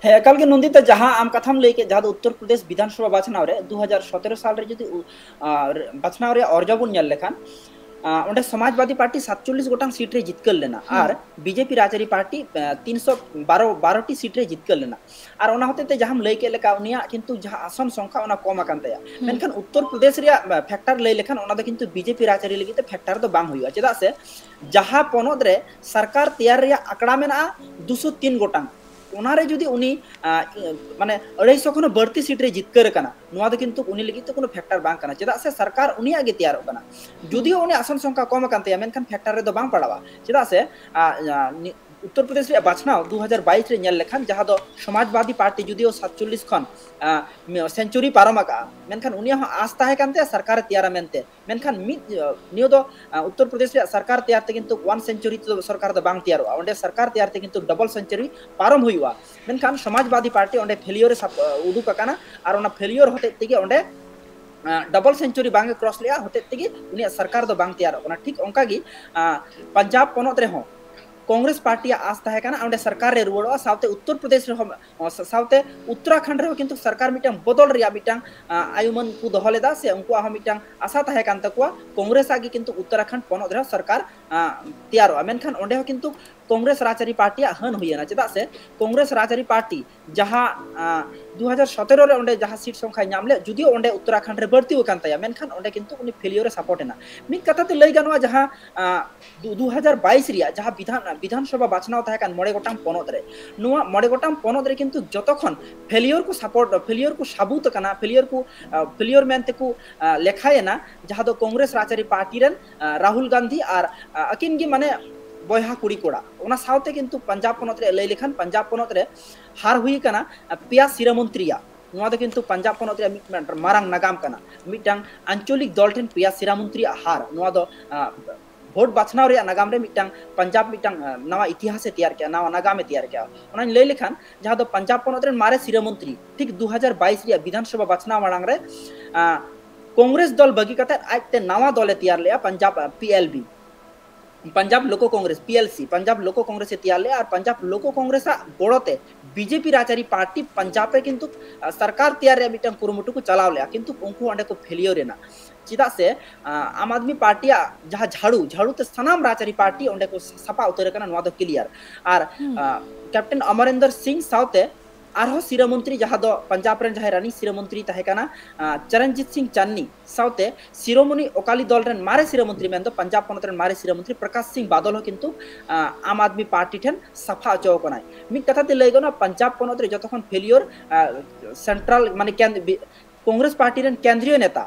ᱦᱮᱸ, ᱮᱠᱟᱞ ᱜᱮ ᱱᱚᱱᱫᱤᱛᱟ, ᱡᱟᱦᱟᱸ ᱟᱢ ᱠᱟᱛᱷᱟᱢ ᱞᱟᱹᱭ ᱠᱮᱫ, ᱡᱟᱦᱟᱸ ᱫᱚ ᱩᱛᱛᱚᱨ ᱯᱨᱚᱫᱮᱥ ᱵᱤᱫᱷᱟᱱ ᱥᱚᱵᱷᱟ ᱵᱟᱪᱷᱱᱟᱣ ᱨᱮ ᱫᱩ ᱦᱟᱡᱟᱨ ᱥᱚᱛᱨᱚ ᱥᱟᱞ ᱨᱮ ᱡᱩᱫᱤ ᱩ-, ᱟᱨ ᱵᱟᱪᱷᱱᱟᱣ ᱨᱮᱭᱟᱜ ᱚᱨᱡᱚ ᱵᱚᱱ ᱧᱮᱞ ᱞᱮᱠᱷᱟᱱ, ᱟ, ᱚᱸᱰᱮ ᱥᱚᱢᱟᱡᱽᱵᱟᱫᱤ ᱯᱟᱨᱴᱤ ᱥᱟᱛᱪᱚᱞᱞᱤᱥ ᱜᱚᱴᱟᱝ ᱥᱤᱴ ᱨᱮ ᱡᱤᱛᱠᱟᱹᱨ ᱞᱮᱱᱟ ᱟᱨ ᱵᱤᱡᱮᱯᱤ ᱨᱟᱡᱽᱟᱹᱨᱤ ᱯᱟᱨᱴᱤ, ᱟ, ᱛᱤᱱᱥᱚ ᱵᱟᱨᱚ, ᱵᱟᱨᱚ ᱴᱤ ᱥᱤᱴ ᱨᱮ ᱡᱤᱛᱠᱟᱹᱨ ᱞᱮᱱᱟ᱾ ᱟᱨ ᱚᱱᱟ ᱦᱚᱛᱮᱡ ᱛᱮ ᱡᱟᱦᱟᱸᱢ ᱞᱟᱹᱭ ᱠᱮᱫ ᱞᱮᱠᱟ, ᱩᱱᱤᱭᱟᱜ ᱠᱤᱱᱛᱩ ᱡᱟᱦᱟᱸ ᱟᱥᱚᱱ ᱥᱚᱝᱠᱷᱟ, ᱚᱱᱟ ᱠᱚᱢ ᱟᱠᱟᱱ ᱛᱟᱭᱟ᱾ ᱢᱮᱱᱠᱷᱟᱱ ᱩᱛᱛᱚᱨ ᱯᱨᱚᱫᱮᱥ ᱨᱮᱭᱟᱜ, ᱟ, ᱯᱷᱮᱠᱴᱟᱨ ᱞᱟᱹᱭ ᱞᱮᱠᱷᱟᱱ, ᱚᱱᱟ ᱫᱚ ᱠᱤᱱᱛᱩ ᱵᱤᱡᱮᱯᱤ ᱨᱟᱡᱽᱟᱹᱨᱤ ᱞᱟᱹᱜᱤᱫ ᱛᱮ ᱯᱷᱮᱠᱴᱟᱨ ᱫᱚ ᱵᱟᱝ ᱦᱩᱭᱩᱜᱼᱟ, ᱪᱮᱫᱟᱜ ᱥᱮ ᱡᱟᱦᱟᱸ ᱯᱚᱱᱚᱛ ᱨᱮ ᱥᱚᱨᱠᱟᱨ ᱛᱮᱭᱟᱨ ᱨᱮᱭᱟᱜ ᱟᱠᱲᱟ ᱢᱮᱱᱟᱜᱼᱟ ᱫᱩᱥᱚ ᱛᱤᱱ ᱜᱚᱴᱟᱝ, ᱚᱱᱟᱨᱮ ᱡᱩᱫᱤ ᱩᱱᱤ, ᱟ, ᱢᱟᱱᱮ, ᱟᱹᱲᱟᱹᱭᱥᱚ ᱠᱷᱚᱱ ᱦᱚᱸ ᱵᱟᱹᱲᱛᱤ ᱥᱤᱴ ᱨᱮ ᱡᱤᱛᱠᱟᱹᱨ ᱟᱠᱟᱱᱟ, ᱱᱚᱣᱟ ᱫᱚ ᱠᱤᱱᱛᱩ ᱩᱱᱤ ᱞᱟᱹᱜᱤᱫ ᱛᱮ ᱠᱳᱱᱳ ᱯᱷᱮᱠᱴᱟᱨ ᱵᱟᱝ ᱠᱟᱱᱟ, ᱪᱮᱫᱟᱜ ᱥᱮ ᱥᱚᱨᱠᱟᱨ ᱩᱱᱤᱭᱟᱜ ᱜᱮ ᱛᱮᱭᱟᱨᱚᱜ ᱠᱟᱱᱟ᱾ ᱡᱩᱫᱤᱭᱳ ᱩᱱᱤ ᱟᱥᱚᱱ ᱥᱚᱝᱠᱷᱟ ᱠᱚᱢ ᱟᱠᱟᱱ ᱛᱟᱭᱟ, ᱢᱮᱱᱠᱷᱟᱱ ᱯᱷᱮᱠᱴᱟᱨ ᱨᱮᱫᱚ ᱵᱟᱝ ᱯᱟᱲᱟᱣᱟ, ᱪᱮᱫᱟᱜ ᱥᱮ, ᱟ, ᱟ, ᱱᱤ-, ᱩᱛᱛᱚᱨ ᱯᱨᱚᱫᱮᱥ ᱨᱮᱭᱟᱜ ᱵᱟᱪᱷᱱᱟᱣ ᱫᱩ ᱦᱟᱡᱟᱨ ᱵᱟᱭᱤᱥ ᱨᱮ ᱧᱮᱞ ᱞᱮᱠᱷᱟᱱ, ᱡᱟᱦᱟᱸ ᱫᱚ ᱥᱚᱢᱟᱡᱽᱵᱟᱫᱤ ᱯᱟᱨᱴᱤ ᱡᱩᱫᱤᱭᱳ ᱥᱟᱛᱪᱚᱞᱞᱤᱥ ᱠᱷᱚᱱ, ᱟ, ᱢᱤ-, ᱥᱮᱧᱪᱩᱨᱤ ᱯᱟᱨᱚᱢ ᱟᱠᱟᱜᱼᱟ, ᱢᱮᱱᱠᱷᱟᱱ ᱩᱱᱤᱭᱟᱜ ᱦᱚᱸ ᱟᱥ ᱛᱟᱦᱮᱸ ᱠᱟᱱ ᱛᱟᱭᱟ ᱥᱚᱨᱠᱟᱨᱮ ᱛᱮᱭᱟᱨᱟ ᱢᱮᱱᱛᱮ᱾ ᱢᱮᱱᱠᱷᱟᱱ ᱢᱤᱫ, ᱟ, ᱱᱤᱭᱟᱹ ᱫᱚ, ᱟ, ᱩᱛᱛᱚᱨ ᱯᱨᱚᱫᱮᱥ ᱨᱮᱭᱟᱜ ᱥᱚᱨᱠᱟᱨ ᱛᱮᱭᱟᱨ ᱛᱮ ᱠᱤᱱᱛᱩ ᱚᱣᱟᱱ ᱥᱮᱧᱪᱩᱨᱤ ᱛᱮᱫᱚ ᱥᱚᱨᱠᱟᱨ ᱫᱚ ᱵᱟᱝ ᱛᱮᱭᱟᱨᱚᱜᱼᱟ᱾ ᱚᱸᱰᱮ ᱥᱚᱨᱠᱟᱨ ᱛᱮᱭᱟᱨ ᱛᱮ ᱠᱤᱱᱛᱩ ᱰᱚᱵᱚᱞ ᱥᱮᱧᱪᱩᱨᱤ ᱯᱟᱨᱚᱢ ᱦᱩᱭᱩᱜᱼᱟ᱾ ᱢᱮᱱᱠᱷᱟᱱ ᱥᱚᱢᱟᱡᱽᱵᱟᱫᱤ ᱯᱟᱨᱴᱤ ᱚᱸᱰᱮ ᱯᱷᱮᱞᱤᱭᱚᱨ ᱮ ᱥᱟᱯ-, ᱟ, ᱩᱫᱩᱜ ᱟᱠᱟᱱᱟ, ᱟᱨ ᱚᱱᱟ ᱯᱷᱮᱞᱤᱭᱚᱨ ᱦᱚᱛᱮᱡ ᱛᱮᱜᱮ ᱚᱸᱰᱮ, ᱟ, ᱰᱚᱵᱚᱞ ᱥᱮᱧᱪᱩᱨᱤ ᱵᱟᱝ ᱮ ᱠᱨᱚᱥ ᱞᱮᱜᱼᱟ, ᱦᱚᱛᱮᱡ ᱛᱮᱜᱮ ᱩᱱᱤᱭᱟᱜ ᱥᱚᱨᱠᱟᱨ ᱫᱚ ᱵᱟᱝ ᱛᱮᱭᱟᱨᱚᱜ ᱠᱟᱱᱟ᱾ ᱴᱷᱤᱠ ᱚᱱᱠᱟ ᱜᱮ, ᱟ, ᱯᱟᱧᱡᱟᱵᱽ ᱯᱚᱱᱚᱛ ᱨᱮᱦᱚᱸ ᱠᱚᱝᱜᱨᱮᱥ ᱯᱟᱨᱴᱤᱭᱟᱜ ᱟᱥ ᱛᱟᱦᱮᱸ ᱠᱟᱱᱟ ᱚᱸᱰᱮ ᱥᱚᱨᱠᱟᱨ ᱨᱮ ᱨᱩᱣᱟᱹᱲᱚᱜᱼᱟ, ᱥᱟᱶᱛᱮ ᱩᱛᱛᱚᱨ ᱯᱨᱚᱫᱮᱥ ᱨᱮᱦᱚᱸ, ᱚ, ᱥᱟ-, ᱥᱟᱶᱛᱮ ᱩᱛᱛᱚᱨᱟᱠᱷᱚᱸᱰ ᱨᱮᱦᱚᱸ ᱠᱤᱱᱛᱩ ᱥᱚᱨᱠᱟᱨ ᱢᱤᱫᱴᱟᱝ ᱵᱚᱫᱚᱞ ᱨᱮᱭᱟᱜ ᱢᱤᱫᱴᱟᱝ, ᱟ, ᱟᱭᱩᱢᱟᱹᱱ ᱠᱚ ᱫᱚᱦᱚ ᱞᱮᱫᱟ, ᱥᱮ ᱩᱱᱠᱩᱣᱟᱜ ᱦᱚᱸ ᱢᱤᱫᱴᱟᱝ ᱟᱥᱟ ᱛᱟᱦᱮᱸ ᱠᱟᱱ ᱛᱟᱠᱚᱣᱟ ᱠᱚᱝᱜᱨᱮᱥ ᱟᱜ ᱜᱮ ᱠᱤᱱᱛᱩ ᱩᱛᱛᱚᱨᱟᱠᱷᱚᱸᱰ ᱯᱚᱱᱚᱛ ᱨᱮᱦᱚᱸ ᱥᱚᱨᱠᱟᱨ, ᱟ, ᱛᱮᱭᱟᱨᱚᱜᱼᱟ᱾ ᱢᱮᱱᱠᱷᱟᱱ ᱚᱸᱰᱮ ᱦᱚᱸ ᱠᱤᱱᱛᱩ ᱠᱚᱝᱜᱨᱮᱥ ᱨᱟᱡᱽᱟᱹᱨᱤ ᱯᱟᱨᱴᱤᱭᱟᱜ ᱦᱟᱹᱱ ᱦᱩᱭᱮᱱᱟ᱾ ᱪᱮᱫᱟᱜ ᱥᱮ ᱠᱚᱝᱜᱨᱮᱥ ᱨᱟᱡᱽᱟᱹᱨᱤ ᱯᱟᱨᱴᱤ ᱡᱟᱦᱟᱸ ᱫᱩ ᱦᱟᱡᱟᱨ ᱥᱚᱛᱮᱨᱚ ᱨᱮ ᱚᱸᱰᱮ ᱡᱟᱦᱟᱸ ᱥᱤᱴ ᱥᱚᱝᱠᱷᱟᱭ ᱧᱟᱢ ᱞᱮᱫ, ᱡᱩᱫᱤᱭᱳ ᱚᱸᱰᱮ ᱩᱛᱛᱚᱨᱟᱠᱷᱚᱸᱰ ᱨᱮ ᱵᱟᱹᱲᱛᱤ ᱟᱠᱟᱱ ᱛᱟᱭᱟ, ᱢᱮᱱᱠᱷᱟᱱ ᱚᱸᱰᱮ ᱠᱤᱱᱛᱩ ᱩᱱᱤ ᱯᱷᱮᱞᱤᱭᱳᱨ ᱮ ᱥᱟᱯᱳᱨᱴ ᱮᱱᱟ᱾ ᱢᱤᱫ ᱠᱟᱛᱷᱟ ᱛᱮ ᱞᱟᱹᱭ ᱜᱟᱱᱚᱜᱼᱟ, ᱡᱟᱦᱟᱸ ᱫᱩ ᱦᱟᱡᱟᱨ ᱵᱟᱭᱤᱥ ᱨᱮᱭᱟᱜ ᱡᱟᱦᱟᱸ ᱵᱤᱫᱷᱟᱱ ᱵᱤᱫᱷᱟᱱ ᱥᱚᱵᱷᱟ ᱵᱟᱪᱷᱱᱟᱣ ᱛᱟᱦᱮᱸ ᱠᱟᱱ ᱢᱚᱬᱮ ᱜᱚᱴᱟᱝ ᱯᱚᱱᱚᱛ ᱨᱮ, ᱱᱚᱣᱟ ᱢᱚᱬᱮ ᱜᱚᱴᱟᱝ ᱯᱚᱱᱚᱛ ᱨᱮ ᱠᱤᱱᱛᱩ ᱡᱚᱛᱚ ᱠᱷᱚᱱ ᱯᱷᱮᱞᱤᱭᱳᱨ ᱠᱚ ᱥᱟᱯᱳᱨᱴ, ᱯᱷᱮᱞᱤᱭᱳᱨ ᱠᱚ ᱥᱟᱵᱩᱛ ᱟᱠᱟᱱᱟ, ᱯᱷᱮᱞᱤᱭᱳᱨ ᱠᱚ ᱯᱷᱮᱞᱤᱭᱳᱨ ᱢᱮᱱᱛᱮ ᱠᱚ ᱞᱮᱠᱷᱟᱭᱮᱱᱟ, ᱡᱟᱦᱟᱸ ᱫᱚ ᱠᱚᱝᱜᱨᱮᱥ ᱨᱟᱡᱽᱟᱹᱨᱤ ᱯᱟᱨᱴᱤ ᱨᱮᱱ ᱨᱟᱦᱩᱞ ᱜᱟᱱᱫᱷᱤ ᱟᱨ ᱟᱹᱠᱤᱱ ᱜᱮ ᱢᱟᱱᱮ ᱵᱚᱭᱦᱟ ᱠᱩᱲᱤ ᱠᱚᱲᱟ᱾ ᱚᱱᱟ ᱥᱟᱶᱛᱮ ᱠᱤᱱᱛᱩ ᱯᱟᱧᱡᱟᱵᱽ ᱯᱚᱱᱚᱛ ᱨᱮ ᱞᱟᱹᱭ ᱞᱮᱠᱷᱟᱱ ᱯᱟᱧᱡᱟᱵᱽ ᱯᱚᱱᱚᱛ ᱨᱮ ᱦᱟᱨ ᱦᱩᱭ ᱟᱠᱟᱱᱟ ᱯᱮᱭᱟ ᱥᱤᱨᱟᱹ ᱢᱚᱱᱛᱨᱤᱭᱟᱜ᱾ ᱱᱚᱣᱟ ᱫᱚ ᱠᱤᱱᱛᱩ ᱯᱟᱧᱡᱟᱵᱽ ᱯᱚᱱᱚᱛ ᱨᱮᱭᱟᱜ ᱢᱤᱫ ᱢᱟᱨᱟᱝ ᱱᱟᱜᱟᱢ ᱠᱟᱱᱟ᱾ ᱢᱤᱫᱴᱟᱝ ᱟᱧᱪᱚᱞᱤᱠ ᱫᱚᱞ ᱴᱷᱮᱱ ᱯᱮᱭᱟ ᱥᱤᱨᱟᱹ ᱢᱚᱱᱛᱨᱤᱭᱟᱜ ᱦᱟᱨ, ᱱᱚᱣᱟ ᱫᱚ ᱵᱷᱳᱴ ᱵᱟᱪᱷᱱᱟᱣ ᱨᱮᱭᱟᱜ ᱱᱟᱜᱟᱢ ᱨᱮ ᱢᱤᱫᱴᱟᱝ ᱯᱟᱧᱡᱟᱵᱽ ᱢᱤᱫᱴᱟᱝ ᱱᱟᱣᱟ ᱤᱛᱤᱦᱟᱥ ᱮ ᱛᱮᱭᱟᱨ ᱠᱮᱜᱼᱟ, ᱱᱟᱣᱟ ᱱᱟᱜᱟᱢ ᱮ ᱛᱮᱭᱟᱨ ᱠᱮᱜᱼᱟ᱾ ᱚᱱᱟᱧ ᱞᱟᱹᱭ ᱞᱮᱠᱷᱟᱱ ᱡᱟᱦᱟᱸ ᱫᱚ ᱯᱟᱧᱡᱟᱵᱽ ᱯᱚᱱᱚᱛ ᱨᱮᱱ ᱢᱟᱨᱮ ᱥᱤᱨᱟᱹ ᱢᱚᱱᱛᱨᱤ ᱴᱷᱤᱠ ᱫᱩ ᱦᱟᱡᱟᱨ ᱵᱟᱭᱤᱥ ᱨᱮᱭᱟᱜ ᱵᱤᱫᱷᱟᱱ ᱥᱚᱵᱷᱟ ᱵᱟᱪᱷᱱᱟᱣ ᱢᱟᱲᱟᱝ ᱨᱮ ᱠᱚᱝᱜᱨᱮᱥ ᱫᱚᱞ ᱵᱟᱹᱜᱤ ᱠᱟᱛᱮ ᱟᱡᱛᱮ ᱱᱟᱣᱟ ᱫᱚᱞᱮ ᱛᱮᱭᱟᱨ ᱞᱮᱜᱼᱟ, Punjab P L B, Punjab Lok Congress, P L C, Punjab Lok Congress ᱮ ᱛᱮᱭᱟᱨ ᱞᱮᱜᱼᱟ᱾ ᱟᱨ ᱯᱟᱧᱡᱟᱵᱽ ᱞᱳᱠᱚ ᱠᱚᱝᱜᱨᱮᱥ ᱟᱜ ᱜᱚᱲᱚ ᱛᱮ ᱵᱤᱡᱮᱯᱤ ᱨᱟᱡᱽᱟᱹᱨᱤ ᱯᱟᱨᱴᱤ ᱯᱟᱧᱡᱟᱵᱽ ᱨᱮ ᱠᱤᱱᱛᱩ ᱥᱚᱨᱠᱟᱨ ᱛᱮᱭᱟᱨ ᱨᱮᱭᱟᱜ ᱢᱤᱫᱴᱟᱝ ᱠᱩᱨᱩᱢᱩᱴᱩ ᱠᱚ ᱪᱟᱞᱟᱣ ᱞᱮᱜᱼᱟ, ᱠᱤᱱᱛᱩ ᱩᱱᱠᱩ ᱚᱸᱰᱮ ᱠᱚ ᱯᱷᱮᱞᱤᱭᱳᱨ ᱮᱱᱟ᱾ ᱪᱮᱫᱟᱜ ᱥᱮ ᱟᱢ ᱟᱫᱢᱤ ᱯᱟᱨᱴᱤᱭᱟᱜ ᱡᱟᱦᱟᱸ ᱡᱷᱟᱲᱩ, ᱡᱷᱟᱲᱩ ᱛᱮ ᱥᱟᱱᱟᱢ ᱨᱟᱡᱽᱟᱹᱨᱤ ᱯᱟᱨᱴᱤ ᱚᱸᱰᱮ ᱠᱚ ᱥᱟᱯᱷᱟ ᱩᱛᱟᱹᱨ ᱟᱠᱟᱱᱟ, ᱱᱚᱣᱟ ᱫᱚ ᱠᱞᱤᱭᱟᱨ᱾ ᱟᱨ ᱠᱮᱯᱴᱮᱱ ᱚᱢᱚᱨᱮᱱᱫᱚᱨ ᱥᱤᱝ ᱥᱟᱶᱛᱮ ᱟᱨᱦᱚᱸ ᱥᱤᱨᱟᱹ ᱢᱚᱱᱛᱨᱤ ᱡᱟᱦᱟᱸ ᱫᱚ ᱯᱟᱧᱡᱟᱵᱽ ᱨᱮᱱ ᱡᱟᱦᱟᱸᱭ ᱨᱟᱱᱤ ᱥᱤᱨᱟᱹ ᱢᱚᱱᱛᱨᱤ ᱛᱟᱦᱮᱸ ᱠᱟᱱᱟ, ᱪᱚᱨᱚᱱᱡᱤᱛ ᱥᱤᱝ ᱪᱟᱱᱱᱤ ᱥᱟᱶᱛᱮ ᱥᱤᱨᱳᱢᱚᱱᱤ ᱚᱠᱟᱞᱤ ᱫᱚᱞ ᱨᱮᱱ ᱢᱟᱨᱮ ᱥᱤᱨᱟᱹ ᱢᱚᱱᱛᱨᱤ ᱢᱮᱱᱫᱚ ᱯᱟᱧᱡᱟᱵᱽ ᱯᱚᱱᱚᱛ ᱨᱮᱱ ᱢᱟᱨᱮ ᱥᱤᱨᱟᱹ ᱢᱚᱱᱛᱨᱤ ᱯᱨᱚᱠᱟᱥ ᱥᱤᱝ ᱵᱟᱫᱚᱞ ᱦᱚᱸ ᱠᱤᱱᱛᱩ ᱟᱢ ᱟᱫᱢᱤ ᱯᱟᱨᱴᱤ ᱴᱷᱮᱱ ᱥᱟᱯᱷᱟ ᱦᱚᱪᱚ ᱟᱠᱟᱱᱟᱭ᱾ ᱢᱤᱫ ᱠᱟᱛᱷᱟ ᱛᱮ ᱞᱟᱹᱭ ᱜᱟᱱᱚᱜᱼᱟ, ᱯᱟᱧᱡᱟᱵᱽ ᱯᱚᱱᱚᱛ ᱨᱮ ᱡᱚᱛᱚ ᱠᱷᱚᱱ ᱯᱷᱮᱞᱤᱭᱳᱨ ᱥᱮᱱᱴᱨᱟᱞ ᱢᱟᱱᱮ ᱠᱚᱝᱜᱨᱮᱥ ᱯᱟᱨᱴᱤ ᱨᱮᱱ ᱠᱮᱱᱫᱨᱤᱭᱚ ᱱᱮᱛᱟ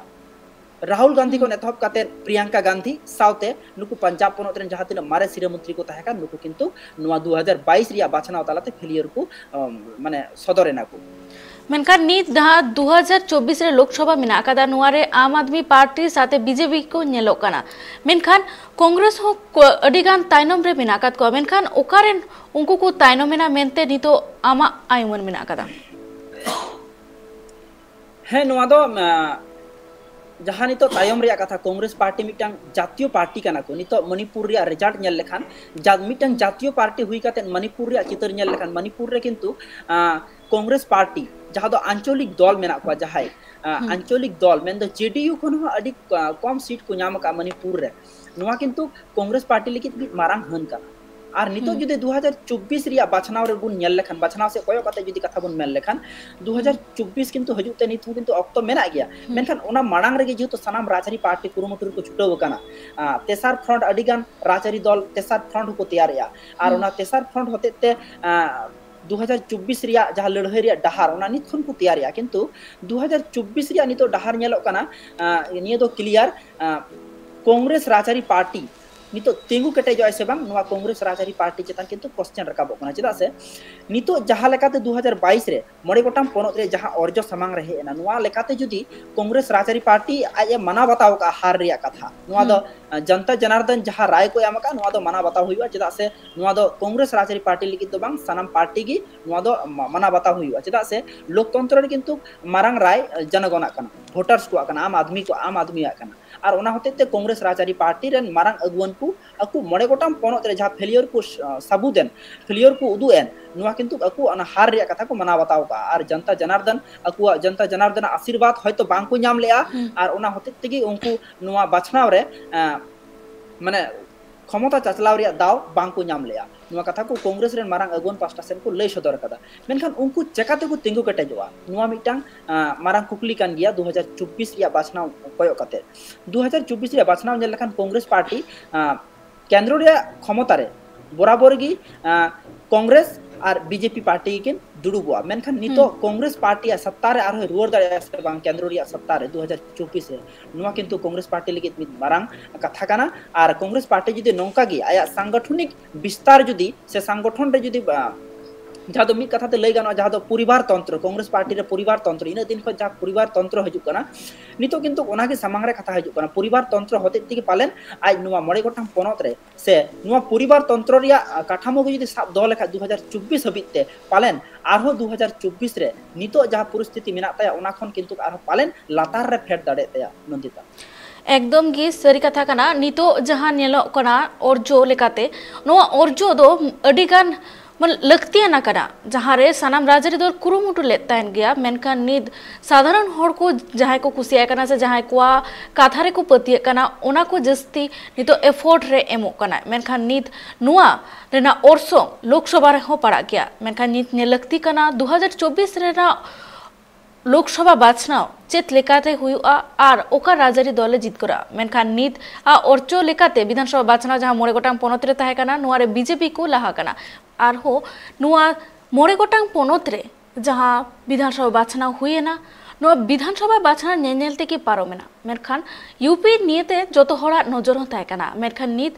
ᱨᱟᱦᱩᱞ ᱜᱟᱱᱫᱷᱤ ᱠᱷᱚᱱ ᱮᱛᱚᱦᱚᱵ ᱠᱟᱛᱮ ᱯᱨᱤᱭᱟᱝᱠᱟ ᱜᱟᱱᱫᱷᱤ ᱥᱟᱶᱛᱮ ᱱᱩᱠᱩ ᱯᱟᱧᱡᱟᱵᱽ ᱯᱚᱱᱚᱛ ᱨᱮᱱ ᱡᱟᱦᱟᱸ ᱛᱤᱱᱟᱹᱜ ᱢᱟᱨᱮ ᱥᱤᱨᱟᱹ ᱢᱚᱱᱛᱨᱤ ᱠᱚ ᱛᱟᱦᱮᱸ ᱠᱟᱱ, ᱱᱩᱠᱩ ᱠᱤᱱᱛᱩ ᱱᱚᱣᱟ ᱫᱩ ᱦᱟᱡᱟᱨ ᱵᱟᱭᱤᱥ ᱨᱮᱭᱟᱜ ᱵᱟᱪᱷᱱᱟᱣ ᱛᱟᱞᱟᱛᱮ ᱯᱷᱮᱞᱤᱭᱳᱨ ᱠᱚ ᱢᱟᱱᱮ ᱥᱚᱫᱚᱨ ᱮᱱᱟ ᱠᱚ᱾ ᱢᱮᱱᱠᱷᱟᱱ ᱱᱤᱛ ᱡᱟᱦᱟᱸ ᱫᱩ ᱦᱟᱡᱟᱨ ᱪᱚᱵᱵᱤᱥ ᱨᱮ ᱞᱳᱠᱥᱚᱵᱷᱟ ᱢᱮᱱᱟᱜ ᱟᱠᱟᱫᱟ, ᱱᱚᱣᱟ ᱨᱮ ᱟᱢ ᱟᱫᱢᱤ ᱯᱟᱨᱴᱤ ᱥᱟᱶᱛᱮ ᱵᱤᱡᱮᱯᱤ ᱠᱚ ᱧᱮᱞᱚᱜ ᱠᱟᱱᱟ, ᱢᱮᱱᱠᱷᱟᱱ ᱠᱚᱝᱜᱨᱮᱥ ᱦᱚᱸ ᱟᱹᱰᱤ ᱜᱟᱱ ᱛᱟᱭᱱᱚᱢ ᱨᱮ ᱢᱮᱱᱟᱜ ᱟᱠᱟᱫ ᱠᱚᱣᱟ᱾ ᱢᱮᱱᱠᱷᱟᱱ ᱚᱠᱟᱨᱮᱱ ᱩᱱᱠᱩ ᱠᱚ ᱛᱟᱭᱱᱚᱢ ᱮᱱᱟ ᱢᱮᱱᱛᱮ ᱱᱤᱛᱚᱜ ᱟᱢᱟᱜ ᱟᱭᱩᱢᱟᱹᱱ ᱢᱮᱱᱟᱜ ᱟᱠᱟᱫᱟ? ᱦᱮᱸ, ᱱᱚᱣᱟ ᱫᱚ ᱡᱟᱦᱟᱸ ᱱᱤᱛᱚᱜ ᱛᱟᱭᱚᱢ ᱨᱮᱭᱟᱜ ᱠᱟᱛᱷᱟ, ᱠᱚᱝᱜᱨᱮᱥ ᱯᱟᱨᱴᱤ ᱢᱤᱫᱴᱟᱝ ᱡᱟᱛᱤᱭᱚ ᱯᱟᱨᱴᱤ ᱠᱟᱱᱟ ᱠᱚ᱾ ᱱᱤᱛᱚᱜ ᱢᱚᱱᱤᱯᱩᱨ ᱨᱮᱭᱟᱜ ᱨᱮᱡᱟᱞᱴ ᱧᱮᱞ ᱞᱮᱠᱷᱟᱱ, ᱢᱤᱫᱴᱟᱝ ᱡᱟᱛᱤᱭᱚ ᱯᱟᱨᱴᱤ ᱦᱩᱭ ᱠᱟᱛᱮ ᱢᱚᱱᱤᱯᱩᱨ ᱨᱮᱭᱟᱜ ᱪᱤᱛᱟᱹᱨ ᱧᱮᱞ ᱞᱮᱠᱷᱟᱱ, ᱢᱚᱱᱤᱯᱩᱨ ᱨᱮ ᱠᱤᱱᱛᱩ ᱠᱚᱝᱜᱨᱮᱥ ᱯᱟᱨᱴᱤ ᱡᱟᱦᱟᱸ ᱫᱚ ᱟᱧᱪᱚᱞᱤᱠ ᱫᱚᱞ ᱢᱮᱱᱟᱜ ᱠᱚᱣᱟ, ᱡᱟᱦᱟᱸᱭ ᱟᱧᱪᱚᱞᱤᱠ ᱫᱚᱞ ᱢᱮᱱᱫᱚ ᱡᱮᱰᱤᱭᱩ ᱠᱷᱚᱱ ᱦᱚᱸ ᱟᱹᱰᱤ ᱠᱚᱢ ᱥᱤᱴ ᱠᱚ ᱧᱟᱢ ᱟᱠᱟᱫ ᱢᱚᱱᱤᱯᱩᱨ ᱨᱮ᱾ ᱱᱚᱣᱟ ᱠᱤᱱᱛᱩ ᱠᱚᱝᱜᱨᱮᱥ ᱯᱟᱨᱴᱤ ᱞᱟᱹᱜᱤᱫ ᱢᱤᱫ ᱢᱟᱨᱟᱝ ᱦᱟᱹᱱ ᱠᱟᱱᱟ᱾ ᱟᱨ ᱱᱤᱛᱚᱜ ᱡᱩᱫᱤ ᱫᱩ ᱦᱟᱡᱟᱨ ᱪᱚᱵᱵᱤᱥ ᱨᱮᱭᱟᱜ ᱵᱟᱪᱷᱱᱟᱣ ᱨᱮᱵᱚᱱ ᱧᱮᱞ ᱞᱮᱠᱷᱟᱱ, ᱵᱟᱪᱷᱱᱟᱣ ᱥᱮᱫ ᱠᱚᱭᱚᱜ ᱠᱟᱛᱮ ᱡᱩᱫᱤ ᱠᱟᱛᱷᱟ ᱵᱚᱱ ᱢᱮᱱ ᱞᱮᱠᱷᱟᱱ, ᱫᱩ ᱦᱟᱡᱟᱨ ᱪᱚᱵᱵᱤᱥ ᱠᱤᱱᱛᱩ ᱦᱤᱡᱩᱜ ᱛᱮ ᱱᱤᱛ ᱦᱚᱸ ᱠᱤᱱᱛᱩ ᱚᱠᱛᱚ ᱢᱮᱱᱟᱜ ᱜᱮᱭᱟ᱾ ᱢᱮᱱᱠᱷᱟᱱ ᱚᱱᱟ ᱢᱟᱲᱟᱝ ᱨᱮᱜᱮ ᱡᱮᱦᱮᱛᱩ ᱥᱟᱱᱟᱢ ᱨᱟᱡᱽᱟᱹᱨᱤ ᱯᱟᱨᱴᱤ ᱠᱩᱨᱩᱢᱩᱴᱩ ᱨᱮᱠᱚ ᱪᱷᱩᱴᱟᱹᱣ ᱟᱠᱟᱱᱟ, ᱟᱸ, ᱛᱮᱥᱟᱨ ᱯᱷᱨᱚᱱᱴ, ᱟᱹᱰᱤ ᱜᱟᱱ ᱨᱟᱡᱽᱟᱹᱨᱤ ᱫᱚᱞ ᱛᱮᱥᱟᱨ ᱯᱷᱨᱚᱱᱴ ᱦᱚᱸᱠᱚ ᱛᱮᱭᱟᱨᱮᱜᱼᱟ᱾ ᱟᱨ ᱚᱱᱟ ᱛᱮᱥᱟᱨ ᱯᱷᱨᱚᱱᱴ ᱦᱚᱛᱮᱡ ᱛᱮ, ᱟᱸ, ᱫᱩ ᱦᱟᱡᱟᱨ ᱪᱚᱵᱵᱤᱥ ᱨᱮᱭᱟᱜ ᱡᱟᱦᱟᱸ ᱞᱟᱹᱲᱦᱟᱹᱭ ᱨᱮᱭᱟᱜ ᱰᱟᱦᱟᱨ, ᱚᱱᱟ ᱱᱤᱛ ᱠᱷᱚᱱ ᱠᱚ ᱛᱮᱭᱟᱨᱮᱜᱼᱟ᱾ ᱠᱤᱱᱛᱩ ᱫᱩ ᱦᱟᱡᱟᱨ ᱪᱚᱵᱵᱤᱥ ᱨᱮᱭᱟᱜ ᱱᱤᱛᱚᱜ ᱰᱟᱦᱟᱨ ᱧᱮᱞᱚᱜ ᱠᱟᱱᱟ, ᱟᱸ, ᱱᱤᱭᱟᱹ ᱫᱚ ᱠᱞᱤᱭᱟᱨ, ᱟᱸ, ᱠᱚᱝᱜᱨᱮᱥ ᱨᱟᱡᱽᱟᱹᱨᱤ ᱯᱟᱨᱴᱤ ᱱᱤᱛᱚᱜ ᱛᱤᱸᱜᱩ ᱠᱮᱴᱮᱡᱚᱜᱼᱟᱭ ᱥᱮ ᱵᱟᱝ, ᱱᱚᱣᱟ ᱠᱚᱝᱜᱨᱮᱥ ᱨᱟᱡᱽᱟᱹᱨᱤ ᱯᱟᱨᱴᱤ ᱪᱮᱛᱟᱱ ᱠᱤᱱᱛᱩ ᱠᱚᱥᱪᱮᱱ ᱨᱟᱠᱟᱵᱚᱜ ᱠᱟᱱᱟ᱾ ᱪᱮᱫᱟᱜ ᱥᱮ ᱱᱤᱛᱚᱜ ᱡᱟᱦᱟᱸ ᱞᱮᱠᱟᱛᱮ ᱫᱩ ᱦᱟᱡᱟᱨ ᱵᱟᱭᱤᱥ ᱨᱮ ᱢᱚᱬᱮ ᱜᱚᱴᱟᱝ ᱯᱚᱱᱚᱛ ᱨᱮ ᱡᱟᱦᱟᱸ ᱚᱨᱡᱚ ᱥᱟᱢᱟᱝ ᱨᱮ ᱦᱮᱡ ᱮᱱᱟ, ᱱᱚᱣᱟ ᱞᱮᱠᱟᱛᱮ ᱡᱩᱫᱤ ᱠᱚᱝᱜᱨᱮᱥ ᱨᱟᱡᱽᱟᱹᱨᱤ ᱯᱟᱨᱴᱤ ᱟᱡ ᱮ ᱢᱟᱱᱟᱣ ᱵᱟᱛᱟᱣ ᱠᱟᱜᱼᱟ ᱦᱟᱨ ᱨᱮᱭᱟᱜ ᱠᱟᱛᱷᱟ, ᱱᱚᱣᱟ ᱫᱚ, ᱦᱩᱸ᱾ ᱟᱸ, ᱡᱚᱱᱛᱟ ᱡᱚᱱᱟᱨᱫᱚᱱ ᱡᱟᱦᱟᱸ ᱨᱟᱭ ᱠᱚ ᱮᱢ ᱟᱠᱟᱫ, ᱱᱚᱣᱟ ᱫᱚ ᱢᱟᱱᱟᱣ ᱵᱟᱛᱟᱣ ᱦᱩᱭᱩᱜᱼᱟ᱾ ᱪᱮᱫᱟᱜ ᱥᱮ ᱱᱚᱣᱟ ᱫᱚ ᱠᱚᱝᱜᱨᱮᱥ ᱨᱟᱡᱽᱟᱹᱨᱤ ᱯᱟᱨᱴᱤ ᱞᱟᱹᱜᱤᱫ ᱫᱚ ᱵᱟᱝ, ᱥᱟᱱᱟᱢ ᱯᱟᱨᱴᱤ ᱜᱮ ᱱᱚᱣᱟ ᱫᱚ ᱢᱟ-, ᱢᱟᱱᱟᱣ ᱵᱟᱛᱟᱣ ᱦᱩᱭᱩᱜᱼᱟ᱾ ᱪᱮᱫᱟᱜ ᱥᱮ ᱞᱳᱠᱛᱚᱱᱛᱨᱚ ᱨᱮ ᱠᱤᱱᱛᱩ ᱢᱟᱨᱟᱝ ᱨᱟᱭ, ᱟᱸ, ᱡᱚᱱᱚᱜᱚᱱᱟᱜ ᱠᱟᱱᱟ, ᱵᱷᱳᱴᱟᱨᱥ ᱠᱚᱣᱟᱜ ᱠᱟᱱᱟ, ᱟᱢ ᱟᱫᱢᱤ ᱠᱚ, ᱟᱢ ᱟᱫᱢᱤᱭᱟᱜ ᱠᱟᱱᱟ᱾ ᱟᱨ ᱚᱱᱟ ᱦᱚᱛᱮᱡ ᱛᱮ ᱠᱚᱝᱜᱨᱮᱥ ᱨᱟᱡᱽᱟᱹᱨᱤ ᱯᱟᱨᱴᱤ ᱨᱮᱱ ᱢᱟᱨᱟᱝ ᱟᱹᱜᱩᱣᱟᱹᱱ ᱠᱚ ᱟᱠᱚ ᱢᱚᱬᱮ ᱜᱚᱴᱟᱝ ᱯᱚᱱᱚᱛ ᱨᱮ ᱡᱟᱦᱟᱸ ᱯᱷᱮᱞᱤᱭᱚᱨ ᱠᱚ, ᱟᱸ, ᱥᱟᱹᱵᱩᱫ ᱮᱱ, ᱯᱷᱮᱞᱤᱭᱚᱨ ᱠᱚ ᱩᱫᱩᱜ ᱮᱱ, ᱱᱚᱣᱟ ᱠᱤᱱᱛᱩ ᱟᱠᱚ ᱚᱱᱟ ᱦᱟᱨ ᱨᱮᱭᱟᱜ ᱠᱟᱛᱷᱟ ᱠᱚ ᱢᱟᱱᱟᱣ ᱵᱟᱛᱟᱣ ᱠᱟᱜᱼᱟ᱾ ᱟᱨ ᱡᱚᱱᱛᱟ ᱡᱚᱱᱟᱨᱫᱚᱱ, ᱟᱠᱚᱣᱟᱜ ᱡᱚᱱᱛᱟ ᱡᱚᱱᱟᱨᱫᱚᱱᱟᱜ ᱟᱥᱤᱨᱵᱟᱫᱽ ᱦᱚᱭᱛᱳ ᱵᱟᱝ ᱠᱚ ᱧᱟᱢ ᱞᱮᱜᱼᱟ᱾ ᱦᱩᱸ᱾ ᱟᱨ ᱚᱱᱟ ᱦᱚᱛᱮᱡ ᱛᱮᱜᱮ ᱩᱱᱠᱩ ᱱᱚᱣᱟ ᱵᱟᱪᱷᱱᱟᱣ ᱨᱮ, ᱟᱸ, ᱢᱟᱱᱮ, ᱠᱷᱚᱢᱚᱛᱟ ᱪᱟᱪᱞᱟᱣ ᱨᱮᱭᱟᱜ ᱫᱟᱣ ᱵᱟᱝ ᱠᱚ ᱧᱟᱢ ᱞᱮᱜᱼᱟ᱾ ᱱᱚᱣᱟ ᱠᱟᱛᱷᱟ ᱠᱚ ᱠᱚᱝᱜᱨᱮᱥ ᱨᱮᱱ ᱢᱟᱨᱟᱝ ᱟᱹᱜᱩᱣᱟᱹᱱ ᱯᱟᱥᱴᱟ ᱥᱮᱱ ᱠᱚ ᱞᱟᱹᱭ ᱥᱚᱫᱚᱨ ᱠᱟᱫᱟ᱾ ᱢᱮᱱᱠᱷᱟᱱ ᱩᱱᱠᱩ ᱪᱮᱠᱟ ᱛᱮᱠᱚ ᱛᱤᱸᱜᱩ ᱠᱮᱴᱮᱡᱚᱜᱼᱟ? ᱱᱚᱣᱟ ᱢᱤᱫᱴᱟᱝ, ᱟᱸ, ᱢᱟᱨᱟᱝ ᱠᱩᱠᱞᱤ ᱠᱟᱱ ᱜᱮᱭᱟ ᱫᱩ ᱦᱟᱡᱟᱨ ᱪᱚᱵᱵᱤᱥ ᱨᱮᱭᱟᱜ ᱵᱟᱪᱷᱱᱟᱣ ᱠᱚᱭᱚᱜ ᱠᱟᱛᱮ᱾ ᱫᱩ ᱦᱟᱡᱟᱨ ᱪᱚᱵᱵᱤᱥ ᱨᱮᱭᱟᱜ ᱵᱟᱪᱷᱱᱟᱣ ᱧᱮᱞ ᱞᱮᱠᱷᱟᱱ ᱠᱚᱝᱜᱨᱮᱥ ᱯᱟᱨᱴᱤ, ᱟᱸ, ᱠᱮᱱᱫᱨᱚ ᱨᱮᱭᱟᱜ ᱠᱷᱚᱢᱚᱛᱟ ᱨᱮ ᱵᱚᱨᱟᱵᱚᱨ ᱜᱮ, ᱟᱸ, ᱠᱚᱝᱜᱨᱮᱥ ᱟᱨ ᱵᱤᱡᱮᱯᱤ ᱯᱟᱨᱴᱤ ᱜᱮᱠᱤᱱ ᱫᱩᱲᱩᱵᱚᱜᱼᱟ᱾ ᱢᱮᱱᱠᱷᱟᱱ ᱱᱤᱛᱚᱜ ᱦᱩᱸ᱾ ᱠᱚᱝᱜᱨᱮᱥ ᱯᱟᱨᱴᱤᱭᱟᱜ ᱥᱚᱛᱛᱟ ᱨᱮ ᱟᱨᱦᱚᱸᱭ ᱨᱩᱣᱟᱹᱲ ᱫᱟᱲᱮᱭᱟᱜᱼᱟ ᱥᱮ ᱵᱟᱝ ᱠᱮᱱᱫᱨᱚ ᱨᱮᱭᱟᱜ ᱥᱚᱛᱛᱟ ᱨᱮ ᱫᱩ ᱦᱟᱡᱟᱨ ᱪᱚᱵᱵᱤᱥ ᱨᱮ? ᱱᱚᱣᱟ ᱠᱤᱱᱛᱩ ᱠᱚᱝᱜᱨᱮᱥ ᱯᱟᱨᱴᱤ ᱞᱟᱹᱜᱤᱫ ᱢᱤᱫ ᱢᱟᱨᱟᱝ ᱠᱟᱛᱷᱟ ᱠᱟᱱᱟ᱾ ᱟᱨ ᱠᱚᱝᱜᱨᱮᱥ ᱯᱟᱨᱴᱤ ᱡᱩᱫᱤ ᱱᱚᱝᱠᱟ ᱜᱮ ᱟᱭᱟᱜ ᱥᱟᱝᱜᱚᱴᱷᱚᱱᱤᱠ ᱵᱤᱥᱛᱟᱨ ᱡᱩᱫᱤ ᱥᱮ ᱥᱟᱝᱜᱚᱴᱷᱚᱱ ᱨᱮ ᱡᱩᱫᱤ, ᱟ, ᱡᱟᱦᱟᱸ ᱫᱚ ᱢᱤᱫ ᱠᱟᱛᱷᱟ ᱛᱮ ᱞᱟᱹᱭ ᱜᱟᱱᱚᱜᱼᱟ, ᱡᱟᱦᱟᱸ ᱫᱚ ᱯᱚᱨᱤᱵᱟᱨ ᱛᱚᱱᱛᱨᱚ, ᱠᱚᱝᱜᱨᱮᱥ ᱯᱟᱨᱴᱤ ᱨᱮ ᱯᱚᱨᱤᱵᱟᱨ ᱛᱚᱱᱛᱨᱚ, ᱤᱱᱟᱹᱜ ᱫᱤᱱ ᱠᱷᱚᱱ ᱡᱟᱦᱟᱸ ᱯᱚᱨᱤᱵᱟᱨ ᱛᱚᱱᱛᱨᱚ ᱦᱤᱡᱩᱜ ᱠᱟᱱᱟ, ᱱᱤᱛᱚᱜ ᱠᱤᱱᱛᱩ ᱚᱱᱟᱜᱮ ᱥᱟᱢᱟᱝ ᱨᱮ ᱠᱟᱛᱷᱟ ᱦᱤᱡᱩᱜ ᱠᱟᱱᱟ᱾ ᱯᱚᱨᱤᱵᱟᱨ ᱛᱚᱱᱛᱨᱚ ᱦᱚᱛᱮᱡ ᱛᱮᱜᱮ ᱯᱟᱞᱮᱱ ᱟᱡ ᱱᱚᱣᱟ ᱢᱚᱬᱮ ᱜᱚᱴᱟᱝ ᱯᱚᱱᱚᱛ ᱨᱮ ᱥᱮ ᱱᱚᱣᱟ ᱯᱚᱨᱤᱵᱟᱨ ᱛᱚᱱᱛᱨᱚ ᱨᱮᱭᱟᱜ, ᱟ, ᱠᱟᱴᱷᱟᱢᱳ ᱜᱮ ᱡᱩᱫᱤ ᱥᱟᱵ ᱫᱚᱦᱚ ᱞᱮᱠᱷᱟᱡ ᱫᱩ ᱦᱟᱡᱟᱨ ᱪᱚᱵᱵᱤᱥ ᱦᱟᱹᱵᱤᱡ ᱛᱮ, ᱯᱟᱞᱮᱱ ᱟᱨᱦᱚᱸ ᱫᱩ ᱦᱟᱡᱟᱨ ᱪᱚᱵᱵᱤᱥ ᱨᱮ ᱱᱤᱛᱚᱜ ᱡᱟᱦᱟᱸ ᱯᱚᱨᱤᱥᱛᱷᱤᱛᱤ ᱢᱮᱱᱟᱜ ᱛᱟᱭᱟ, ᱚᱱᱟ ᱠᱷᱚᱱ ᱠᱤᱱᱛᱩ ᱟᱨᱦᱚᱸ ᱯᱟᱞᱮᱱ ᱞᱟᱛᱟᱨ ᱨᱮ ᱯᱷᱮᱰ ᱫᱟᱲᱮᱭᱟᱜ ᱛᱟᱭᱟ, ᱱᱚᱱᱫᱤᱛᱟ᱾ ᱮᱠᱫᱚᱢ ᱜᱮ ᱥᱟᱹᱨᱤ ᱠᱟᱛᱷᱟ ᱠᱟᱱᱟ᱾ ᱱᱤᱛᱚᱜ ᱡᱟᱦᱟᱸ ᱧᱮᱞᱚᱜ ᱠᱟᱱᱟ ᱚᱨᱡᱚ ᱞᱮᱠᱟᱛᱮ, ᱱᱚᱣᱟ ᱚᱨᱡᱚ ᱫᱚ ᱟᱹᱰᱤᱜᱟᱱ ᱢᱟᱱᱮ ᱞᱟᱹᱠᱛᱤᱭᱟᱱᱟ ᱠᱟᱱᱟ, ᱡᱟᱦᱟᱸ ᱨᱮ ᱥᱟᱱᱟᱢ ᱨᱟᱡᱽᱟᱹᱨᱤ ᱫᱚᱞ ᱠᱩᱨᱩᱢᱩᱴᱩ ᱞᱮᱫ ᱛᱟᱦᱮᱱ ᱜᱮᱭᱟ, ᱢᱮᱱᱠᱷᱟᱱ ᱱᱤᱛ ᱥᱟᱫᱷᱟᱨᱚᱱ ᱦᱚᱲ ᱠᱚ ᱡᱟᱦᱟᱸᱭ ᱠᱚ ᱠᱩᱥᱤᱭᱟᱭ ᱠᱟᱱᱟ ᱥᱮ ᱡᱟᱦᱟᱸᱭ ᱠᱚᱣᱟᱜ ᱠᱟᱛᱷᱟ ᱨᱮᱠᱚ ᱯᱟᱹᱛᱭᱟᱹᱜ ᱠᱟᱱᱟ, ᱚᱱᱟ ᱠᱚ ᱡᱟᱹᱥᱛᱤ ᱱᱤᱛᱚᱜ effort ᱨᱮ ᱮᱢᱚᱜ ᱠᱟᱱᱟ᱾ ᱢᱮᱱᱠᱷᱟᱱ ᱱᱤᱛ ᱱᱚᱣᱟ ᱨᱮᱱᱟᱜ ᱚᱨᱥᱚᱝ ᱞᱳᱠᱥᱚᱵᱷᱟ ᱨᱮᱦᱚᱸ ᱯᱟᱲᱟᱜ ᱜᱮᱭᱟ᱾ ᱢᱮᱱᱠᱷᱟᱱ ᱱᱤᱛ ᱧᱮᱞ ᱞᱟᱹᱠᱛᱤ ᱠᱟᱱᱟ, ᱫᱩ ᱦᱟᱡᱟᱨ ᱪᱚᱵᱵᱤᱥ ᱨᱮᱱᱟᱜ ᱞᱳᱠᱥᱚᱵᱷᱟ ᱵᱟᱪᱷᱱᱟᱣ ᱪᱮᱫ ᱞᱮᱠᱟᱛᱮ ᱦᱩᱭᱩᱜᱼᱟ ᱟᱨ ᱚᱠᱟ ᱨᱟᱡᱽᱟᱹᱨᱤ ᱫᱚᱞᱮ ᱡᱤᱛᱠᱟᱹᱨᱟ᱾ ᱢᱮᱱᱠᱷᱟᱱ ᱱᱤᱛ ᱟᱜ ᱚᱨᱪᱚ ᱞᱮᱠᱟᱛᱮ ᱵᱤᱫᱷᱟᱱ ᱥᱚᱵᱷᱟ ᱵᱟᱪᱷᱱᱟᱣ ᱡᱟᱦᱟᱸ ᱢᱚᱬᱮ ᱜᱚᱴᱟᱝ ᱯᱚᱱᱚᱛ ᱨᱮ ᱛᱟᱦᱮᱸ ᱠᱟᱱᱟ, ᱱᱚᱣᱟ ᱨᱮ BJP ᱠᱚ ᱞᱟᱦᱟ ᱠᱟᱱᱟ᱾ ᱟᱨᱦᱚᱸ ᱱᱚᱣᱟ ᱢᱚᱬᱮ ᱜᱚᱴᱟᱝ ᱯᱚᱱᱚᱛ ᱨᱮ ᱡᱟᱦᱟᱸ ᱵᱤᱫᱷᱟᱱ ᱥᱚᱵᱷᱟ ᱵᱟᱪᱷᱱᱟᱣ ᱦᱩᱭᱮᱱᱟ, ᱱᱚᱣᱟ ᱵᱤᱫᱷᱟᱱ ᱥᱚᱵᱷᱟ ᱵᱟᱪᱷᱱᱟᱣ ᱧᱮᱧᱮᱞ ᱛᱮᱜᱮ ᱯᱟᱨᱚᱢᱮᱱᱟ᱾ ᱢᱮᱱᱠᱷᱟᱱ UP ᱱᱤᱭᱮᱛᱮ ᱡᱚᱛᱚ ᱦᱚᱲᱟᱜ ᱱᱚᱡᱚᱨ ᱦᱚᱸ ᱛᱟᱦᱮᱸ ᱠᱟᱱᱟ, ᱢᱮᱱᱠᱷᱟᱱ ᱱᱤᱛ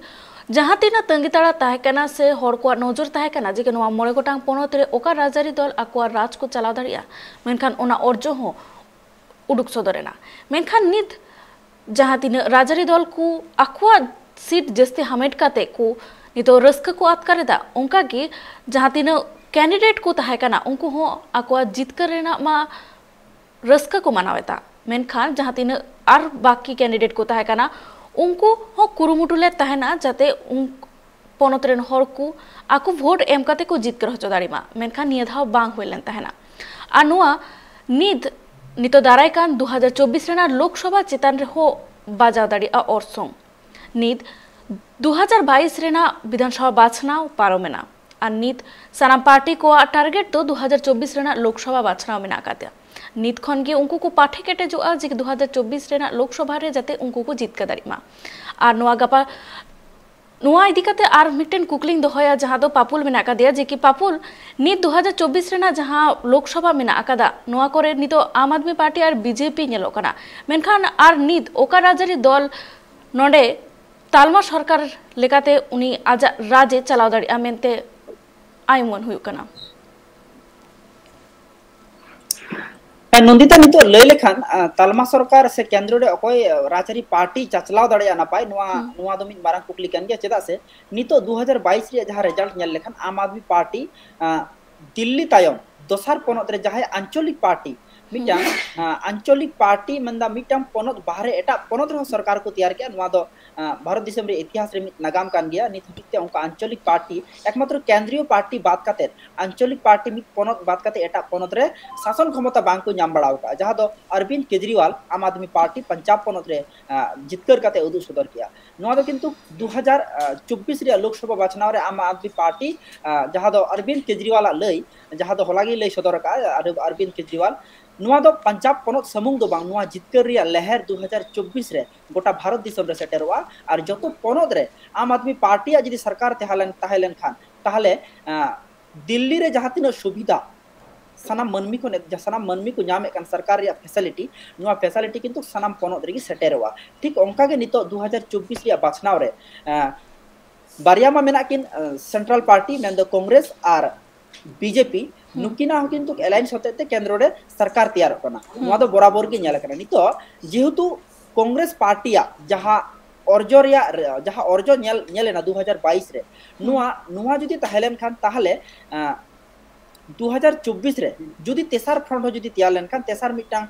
ᱡᱟᱦᱟᱸ ᱛᱤᱱᱟᱹᱜ ᱛᱟᱺᱜᱤ ᱛᱟᱲᱟ ᱛᱟᱦᱮᱸ ᱠᱟᱱᱟ ᱥᱮ ᱦᱚᱲ ᱠᱚᱣᱟᱜ ᱱᱚᱡᱚᱨ ᱛᱟᱦᱮᱸ ᱠᱟᱱᱟ ᱡᱮ ᱱᱚᱣᱟ ᱢᱚᱬᱮ ᱜᱚᱴᱟᱝ ᱯᱚᱱᱚᱛ ᱨᱮ ᱚᱠᱟ ᱨᱟᱡᱽᱟᱹᱨᱤ ᱫᱚᱞ ᱟᱠᱚᱣᱟᱜ ᱨᱟᱡᱽ ᱠᱚ ᱪᱟᱞᱟᱣ ᱫᱟᱲᱮᱭᱟᱜᱼᱟ, ᱢᱮᱱᱠᱷᱟᱱ ᱚᱱᱟ ᱚᱨᱡᱚ ᱦᱚᱸ ᱩᱰᱩᱠ ᱥᱚᱫᱚᱨ ᱮᱱᱟ᱾ ᱢᱮᱱᱠᱷᱟᱱ ᱱᱤᱛ ᱡᱟᱦᱟᱸ ᱛᱤᱱᱟᱹᱜ ᱨᱟᱡᱽᱟᱹᱨᱤ ᱫᱚᱞ ᱠᱚ ᱟᱠᱚᱣᱟᱜ ᱥᱤᱴ ᱡᱟᱹᱥᱛᱤ ᱦᱟᱢᱮᱴ ᱠᱟᱛᱮ ᱠᱚ ᱱᱤᱛᱚᱜ ᱨᱟᱹᱥᱠᱟᱹ ᱠᱚ ᱟᱴᱠᱟᱨ ᱮᱫᱟ, ᱚᱱᱠᱟ ᱜᱮ ᱡᱟᱦᱟᱸ ᱛᱤᱱᱟᱹᱜ candidate ᱠᱚ ᱛᱟᱦᱮᱸ ᱠᱟᱱᱟ, ᱩᱱᱠᱩ ᱦᱚᱸ ᱟᱠᱚᱣᱟᱜ ᱡᱤᱛᱠᱟᱹᱨ ᱨᱮᱱᱟᱜ ᱢᱟ ᱨᱟᱹᱥᱠᱟᱹ ᱠᱚ ᱢᱟᱱᱟᱣ ᱮᱫᱟ᱾ ᱢᱮᱱᱠᱷᱟᱱ ᱡᱟᱦᱟᱸ ᱛᱤᱱᱟᱹᱜ ᱟᱨ ᱵᱟᱹᱠᱤ candidate ᱠᱚ ᱛᱟᱦᱮᱸ ᱠᱟᱱᱟ, ᱩᱱᱠᱩ ᱦᱚᱸ ᱠᱩᱨᱩᱢᱩᱴᱩ ᱞᱮᱫ ᱛᱟᱦᱮᱱᱟ ᱡᱟᱛᱮ ᱩᱱ-, ᱯᱚᱱᱚᱛ ᱨᱮᱱ ᱦᱚᱲ ᱠᱚ ᱟᱠᱚ ᱵᱷᱳᱴ ᱮᱢ ᱠᱟᱛᱮ ᱠᱚ ᱡᱤᱛᱠᱟᱹᱨ ᱦᱚᱪᱚ ᱫᱟᱲᱮᱭᱟᱜ ᱢᱟ, ᱢᱮᱱᱠᱷᱟᱱ ᱱᱤᱭᱟᱹ ᱫᱷᱟᱣ ᱵᱟᱝ ᱦᱩᱭ ᱞᱮᱱ ᱛᱟᱦᱮᱱᱟ᱾ ᱟᱨ ᱱᱚᱣᱟ ᱱᱤᱛ, ᱱᱤᱛᱚᱜ ᱫᱟᱨᱟᱭ ᱠᱟᱱ ᱫᱩ ᱦᱟᱡᱟᱨ ᱪᱚᱵᱵᱤᱥ ᱨᱮᱱᱟᱜ ᱞᱳᱠᱥᱚᱵᱷᱟ ᱪᱮᱛᱟᱱ ᱨᱮᱦᱚᱸ ᱵᱟᱡᱟᱣ ᱫᱟᱲᱮᱭᱟᱜᱼᱟ ᱚᱨᱥᱚᱝ᱾ ᱱᱤᱛ ᱫᱩ ᱦᱟᱡᱟᱨ ᱵᱟᱭᱤᱥ ᱨᱮᱱᱟᱜ ᱵᱤᱫᱷᱟᱱ ᱥᱚᱵᱷᱟ ᱵᱟᱪᱷᱱᱟᱣ ᱯᱟᱨᱚᱢᱮᱱᱟ, ᱟᱨ ᱱᱤᱛ ᱥᱟᱱᱟᱢ ᱯᱟᱨᱴᱤ ᱠᱚᱣᱟᱜ target ᱫᱚ ᱫᱩ ᱦᱟᱡᱟᱨ ᱪᱚᱵᱵᱤᱥ ᱨᱮᱱᱟᱜ ᱞᱳᱠᱥᱚᱵᱷᱟ ᱵᱟᱪᱷᱱᱟᱣ ᱢᱮᱱᱟᱜ ᱟᱠᱟᱫᱟ᱾ ᱱᱤᱛ ᱠᱷᱚᱱ ᱜᱮ ᱩᱱᱠᱩ ᱠᱚ ᱯᱟᱴᱷᱮ ᱠᱮᱴᱮᱡᱚᱜᱼᱟ ᱡᱮ ᱫᱩ ᱦᱟᱡᱟᱨ ᱪᱚᱵᱵᱤᱥ ᱨᱮᱱᱟᱜ ᱞᱳᱠᱥᱚᱵᱷᱟ ᱨᱮ ᱡᱟᱛᱮ ᱩᱱᱠᱩ ᱠᱚ ᱡᱤᱛᱠᱟᱹᱨ ᱫᱟᱲᱮᱜ ᱢᱟ᱾ ᱟᱨ ᱱᱚᱣᱟ ᱜᱟᱯᱟ, ᱱᱚᱣᱟ ᱤᱫᱤ ᱠᱟᱛᱮ ᱟᱨ ᱢᱤᱫᱴᱮᱱ ᱠᱩᱠᱞᱤᱧ ᱫᱚᱦᱚᱭᱟ, ᱡᱟᱦᱟᱸ ᱫᱚ ᱯᱟᱯᱩᱞ ᱢᱮᱱᱟᱜ ᱟᱠᱟᱫᱮᱭᱟ, ᱡᱮ ᱠᱤ ᱯᱟᱯᱩᱞ, ᱱᱤᱛ ᱫᱩ ᱦᱟᱡᱟᱨ ᱪᱚᱵᱵᱤᱥ ᱨᱮᱱᱟᱜ ᱡᱟᱦᱟᱸ ᱞᱳᱠᱥᱚᱵᱷᱟ ᱢᱮᱱᱟᱜ ᱟᱠᱟᱫᱟ, ᱱᱚᱣᱟ ᱠᱚᱨᱮ ᱱᱤᱛᱚᱜ ᱟᱢ ᱟᱫᱢᱤ ᱯᱟᱨᱴᱤ ᱟᱨ BJP ᱧᱮᱞᱚᱜ ᱠᱟᱱᱟ, ᱢᱮᱱᱠᱷᱟᱱ ᱟᱨ ᱱᱤᱛ ᱚᱠᱟ ᱨᱟᱡᱽᱟᱹᱨᱤ ᱫᱚᱞ ᱱᱚᱰᱮ ᱛᱟᱞᱢᱟ ᱥᱚᱨᱠᱟᱨ ᱞᱮᱠᱟᱛᱮ ᱩᱱᱤ ᱟᱡᱟᱜ ᱨᱟᱡᱽ ᱮ ᱪᱟᱞᱟᱣ ᱫᱟᱲᱮᱭᱟᱜᱼᱟ ᱢᱮᱱᱛᱮ ᱟᱭ ᱩᱢᱟᱹᱱ ᱦᱩᱭᱩᱜ ᱠᱟᱱᱟ? ᱦᱮᱸ, ᱱᱚᱱᱫᱤᱛᱟ, ᱱᱤᱛᱚᱜ ᱞᱟᱹᱭ ᱞᱮᱠᱷᱟᱱ, ᱟ, ᱛᱟᱞᱢᱟ ᱥᱚᱨᱠᱟᱨ ᱥᱮ ᱠᱮᱱᱫᱨᱚ ᱨᱮ ᱚᱠᱚᱭ, ᱟ, ᱨᱟᱡᱽᱟᱹᱨᱤ ᱯᱟᱨᱴᱤ ᱪᱟᱪᱞᱟᱣ ᱫᱟᱲᱮᱭᱟᱜᱼᱟ ᱱᱟᱯᱟᱭ, ᱱᱚᱣᱟ, ᱦᱩᱸ᱾ ᱱᱚᱣᱟ ᱫᱚ ᱢᱤᱫ ᱢᱟᱨᱟᱝ ᱠᱩᱠᱞᱤ ᱠᱟᱱ ᱜᱮᱭᱟ᱾ ᱪᱮᱫᱟᱜ ᱥᱮ ᱱᱤᱛᱚᱜ ᱫᱩ ᱦᱟᱡᱟᱨ ᱵᱟᱭᱤᱥ ᱨᱮᱭᱟᱜ ᱡᱟᱦᱟᱸ result ᱧᱮᱞ ᱞᱮᱠᱷᱟᱱ, ᱟᱢ ᱟᱫᱢᱤ ᱯᱟᱨᱴᱤ, ᱟ, ᱫᱤᱞᱞᱤ ᱛᱟᱭᱚᱢ ᱫᱚᱥᱟᱨ ᱯᱚᱱᱚᱛ ᱨᱮ ᱡᱟᱦᱟᱸᱭ ᱟᱧᱪᱚᱞᱤᱠ ᱯᱟᱨᱴᱤ, ᱢᱤᱫᱴᱟᱝ ᱟᱧᱪᱚᱞᱤᱠ ᱯᱟᱨᱴᱤ ᱢᱮᱱᱫᱟ ᱢᱤᱫᱴᱟᱝ ᱯᱚᱱᱚᱛ ᱵᱟᱦᱨᱮ ᱮᱴᱟᱜ ᱯᱚᱱᱚᱛ ᱨᱮᱦᱚᱸ ᱥᱚᱨᱠᱟᱨ ᱠᱚ ᱛᱮᱭᱟᱨ ᱠᱮᱜᱼᱟ᱾ ᱱᱚᱣᱟ ᱫᱚ ᱵᱷᱟᱨᱚᱛ ᱫᱤᱥᱚᱢ ᱨᱮ ᱤᱛᱤᱦᱟᱥ ᱨᱮ ᱢᱤᱫ ᱱᱟᱜᱟᱢ ᱠᱟᱱ ᱜᱮᱭᱟ᱾ ᱱᱤᱛ ᱦᱟᱹᱵᱤᱡ ᱛᱮ ᱚᱱᱠᱟ ᱟᱧᱪᱚᱞᱤᱠ ᱯᱟᱨᱴᱤ ᱮᱠᱢᱟᱛᱨᱚ ᱠᱮᱱᱫᱨᱤᱭᱚ ᱯᱟᱨᱴᱤ ᱵᱟᱫ ᱠᱟᱛᱮ, ᱟᱧᱪᱚᱞᱤᱠ ᱯᱟᱨᱴᱤ ᱢᱤᱫ ᱯᱚᱱᱚᱛ ᱵᱟᱫ ᱠᱟᱛᱮ ᱮᱴᱟᱜ ᱯᱚᱱᱚᱛ ᱨᱮ ᱥᱟᱥᱚᱱ ᱠᱷᱚᱢᱚᱛᱟ ᱵᱟᱝ ᱠᱚ ᱧᱟᱢ ᱵᱟᱲᱟ ᱟᱠᱟᱫᱼᱟ, ᱡᱟᱦᱟᱸ ᱫᱚ ᱚᱨᱵᱤᱱᱫ ᱠᱮᱡᱨᱤᱣᱟᱞ ᱟᱢ ᱟᱫᱢᱤ ᱯᱟᱨᱴᱤ ᱯᱟᱧᱡᱟᱵᱽ ᱯᱚᱱᱚᱛ ᱨᱮ ᱡᱤᱛᱠᱟᱹᱨ ᱠᱟᱛᱮ ᱩᱫᱩᱜ ᱥᱚᱫᱚᱨ ᱠᱮᱜᱼᱟ᱾ ᱱᱚᱣᱟ ᱫᱚ ᱠᱤᱱᱛᱩ ᱫᱩ ᱦᱟᱡᱟᱨ ᱪᱚᱵᱵᱤᱥ ᱨᱮᱭᱟᱜ ᱞᱳᱠᱥᱚᱵᱷᱟ ᱵᱟᱪᱷᱱᱟᱣ ᱨᱮ ᱟᱢ ᱟᱫᱢᱤ ᱯᱟᱨᱴᱤ, ᱡᱟᱦᱟᱸ ᱫᱚ ᱚᱨᱵᱤᱱᱫ ᱠᱮᱡᱨᱤᱣᱟᱞᱟᱜ ᱞᱟᱹᱭ, ᱡᱟᱦᱟᱸ ᱫᱚ ᱦᱚᱞᱟ ᱜᱮᱭ ᱞᱟᱹᱭ ᱥᱚᱫᱚᱨ ᱟᱠᱟᱫᱼᱟ ᱚᱨᱵᱤᱱᱫ ᱠᱮᱡᱨᱤᱣᱟᱞ, ᱱᱚᱣᱟ ᱫᱚ ᱯᱟᱧᱡᱟᱵᱽ ᱯᱚᱱᱚᱛ ᱥᱩᱢᱩᱝ ᱫᱚ ᱵᱟᱝ, ᱱᱚᱣᱟ ᱡᱤᱛᱠᱟᱹᱨ ᱨᱮᱭᱟᱜ ᱞᱮᱦᱮᱨ ᱫᱩ ᱦᱟᱡᱟᱨ ᱪᱚᱵᱵᱤᱥ ᱨᱮ ᱜᱚᱴᱟ ᱵᱷᱟᱨᱚᱛ ᱫᱤᱥᱚᱢ ᱨᱮ ᱥᱮᱴᱮᱨᱚᱜᱼᱟ᱾ ᱟᱨ ᱡᱚᱛᱚ ᱯᱚᱱᱚᱛ ᱨᱮ ᱟᱢ ᱟᱫᱢᱤ ᱯᱟᱨᱴᱤᱭᱟᱜ ᱡᱩᱫᱤ ᱥᱚᱨᱠᱟᱨ ᱛᱟᱦᱮᱸ ᱞᱮᱱ ᱛᱟᱦᱮᱸ ᱞᱮᱱᱠᱷᱟᱱ, ᱛᱟᱦᱚᱞᱮ ᱫᱤᱞᱞᱤ ᱨᱮ ᱡᱟᱦᱟᱸ ᱛᱤᱱᱟᱹᱜ ᱥᱩᱵᱤᱫᱷᱟ ᱥᱟᱱᱟᱢ ᱢᱟᱹᱱᱢᱤ ᱠᱚ ᱥᱟᱱᱟᱢ ᱢᱟᱹᱱᱢᱤ ᱠᱚ ᱧᱟᱢᱮᱫ ᱠᱟᱱ ᱥᱚᱨᱠᱟᱨ ᱨᱮᱭᱟᱜ ᱯᱷᱮᱥᱤᱞᱤᱴᱤ, ᱱᱚᱣᱟ ᱯᱷᱮᱥᱤᱞᱤᱴᱤ ᱠᱤᱱᱛᱩ ᱥᱟᱱᱟᱢ ᱯᱚᱱᱚᱛ ᱨᱮᱜᱮ ᱥᱮᱴᱮᱨᱚᱜᱼᱟ᱾ ᱴᱷᱤᱠ ᱚᱱᱠᱟ ᱜᱮ ᱱᱤᱛᱚᱜ ᱫᱩ ᱦᱟᱡᱟᱨ ᱪᱚᱵᱵᱤᱥ ᱨᱮᱭᱟᱜ ᱵᱟᱪᱷᱱᱟᱣ ᱨᱮ ᱵᱟᱨᱭᱟ ᱢᱟ ᱢᱮᱱᱟᱜ ᱠᱤᱱ ᱥᱮᱱᱴᱨᱟᱞ ᱯᱟᱨᱴᱤ, ᱢᱮᱱᱫᱚ ᱠᱚᱝᱜᱨᱮᱥ ᱟᱨ ᱵᱤᱡᱮᱯᱤ, ᱱᱩᱠᱤᱱᱟᱜ ᱦᱚᱸ ᱠᱤᱱᱛᱩ ᱮᱞᱟᱭᱮᱱᱥ ᱦᱚᱛᱮᱡ ᱛᱮ ᱠᱮᱱᱫᱨᱚ ᱨᱮ ᱥᱚᱨᱠᱟᱨ ᱛᱮᱭᱟᱨᱚᱜ ᱠᱟᱱᱟ᱾ ᱱᱚᱣᱟ ᱫᱚ ᱵᱚᱨᱟᱵᱚᱨ ᱜᱮ ᱧᱮᱞ ᱟᱠᱟᱱᱟ᱾ ᱱᱤᱛᱚᱜ ᱡᱮᱦᱮᱛᱩ ᱠᱚᱝᱜᱨᱮᱥ ᱯᱟᱨᱴᱤᱭᱟᱜ ᱡᱟᱦᱟᱸ ᱚᱨᱡᱚ ᱨᱮᱭᱟᱜ ᱡᱟᱦᱟᱸ ᱚᱨᱡᱚ ᱧᱮᱞ ᱧᱮᱞ ᱮᱱᱟ ᱫᱩ ᱦᱟᱡᱟᱨ ᱵᱟᱭᱤᱥ ᱨᱮ, ᱱᱚᱣᱟ ᱱᱚᱣᱟ ᱡᱩᱫᱤ ᱛᱟᱦᱮᱸ ᱞᱮᱱᱠᱷᱟᱱ, ᱛᱟᱦᱚᱞᱮ ᱫᱩ ᱦᱟᱡᱟᱨ ᱪᱚᱵᱵᱤᱥ ᱨᱮ ᱡᱩᱫᱤ ᱛᱮᱥᱟᱨ ᱯᱷᱨᱚᱱᱴ ᱦᱚᱸ ᱡᱩᱫᱤ ᱛᱮᱭᱟᱨ ᱞᱮᱱᱠᱷᱟᱱ, ᱛᱮᱥᱟᱨ ᱢᱤᱫᱴᱟᱝ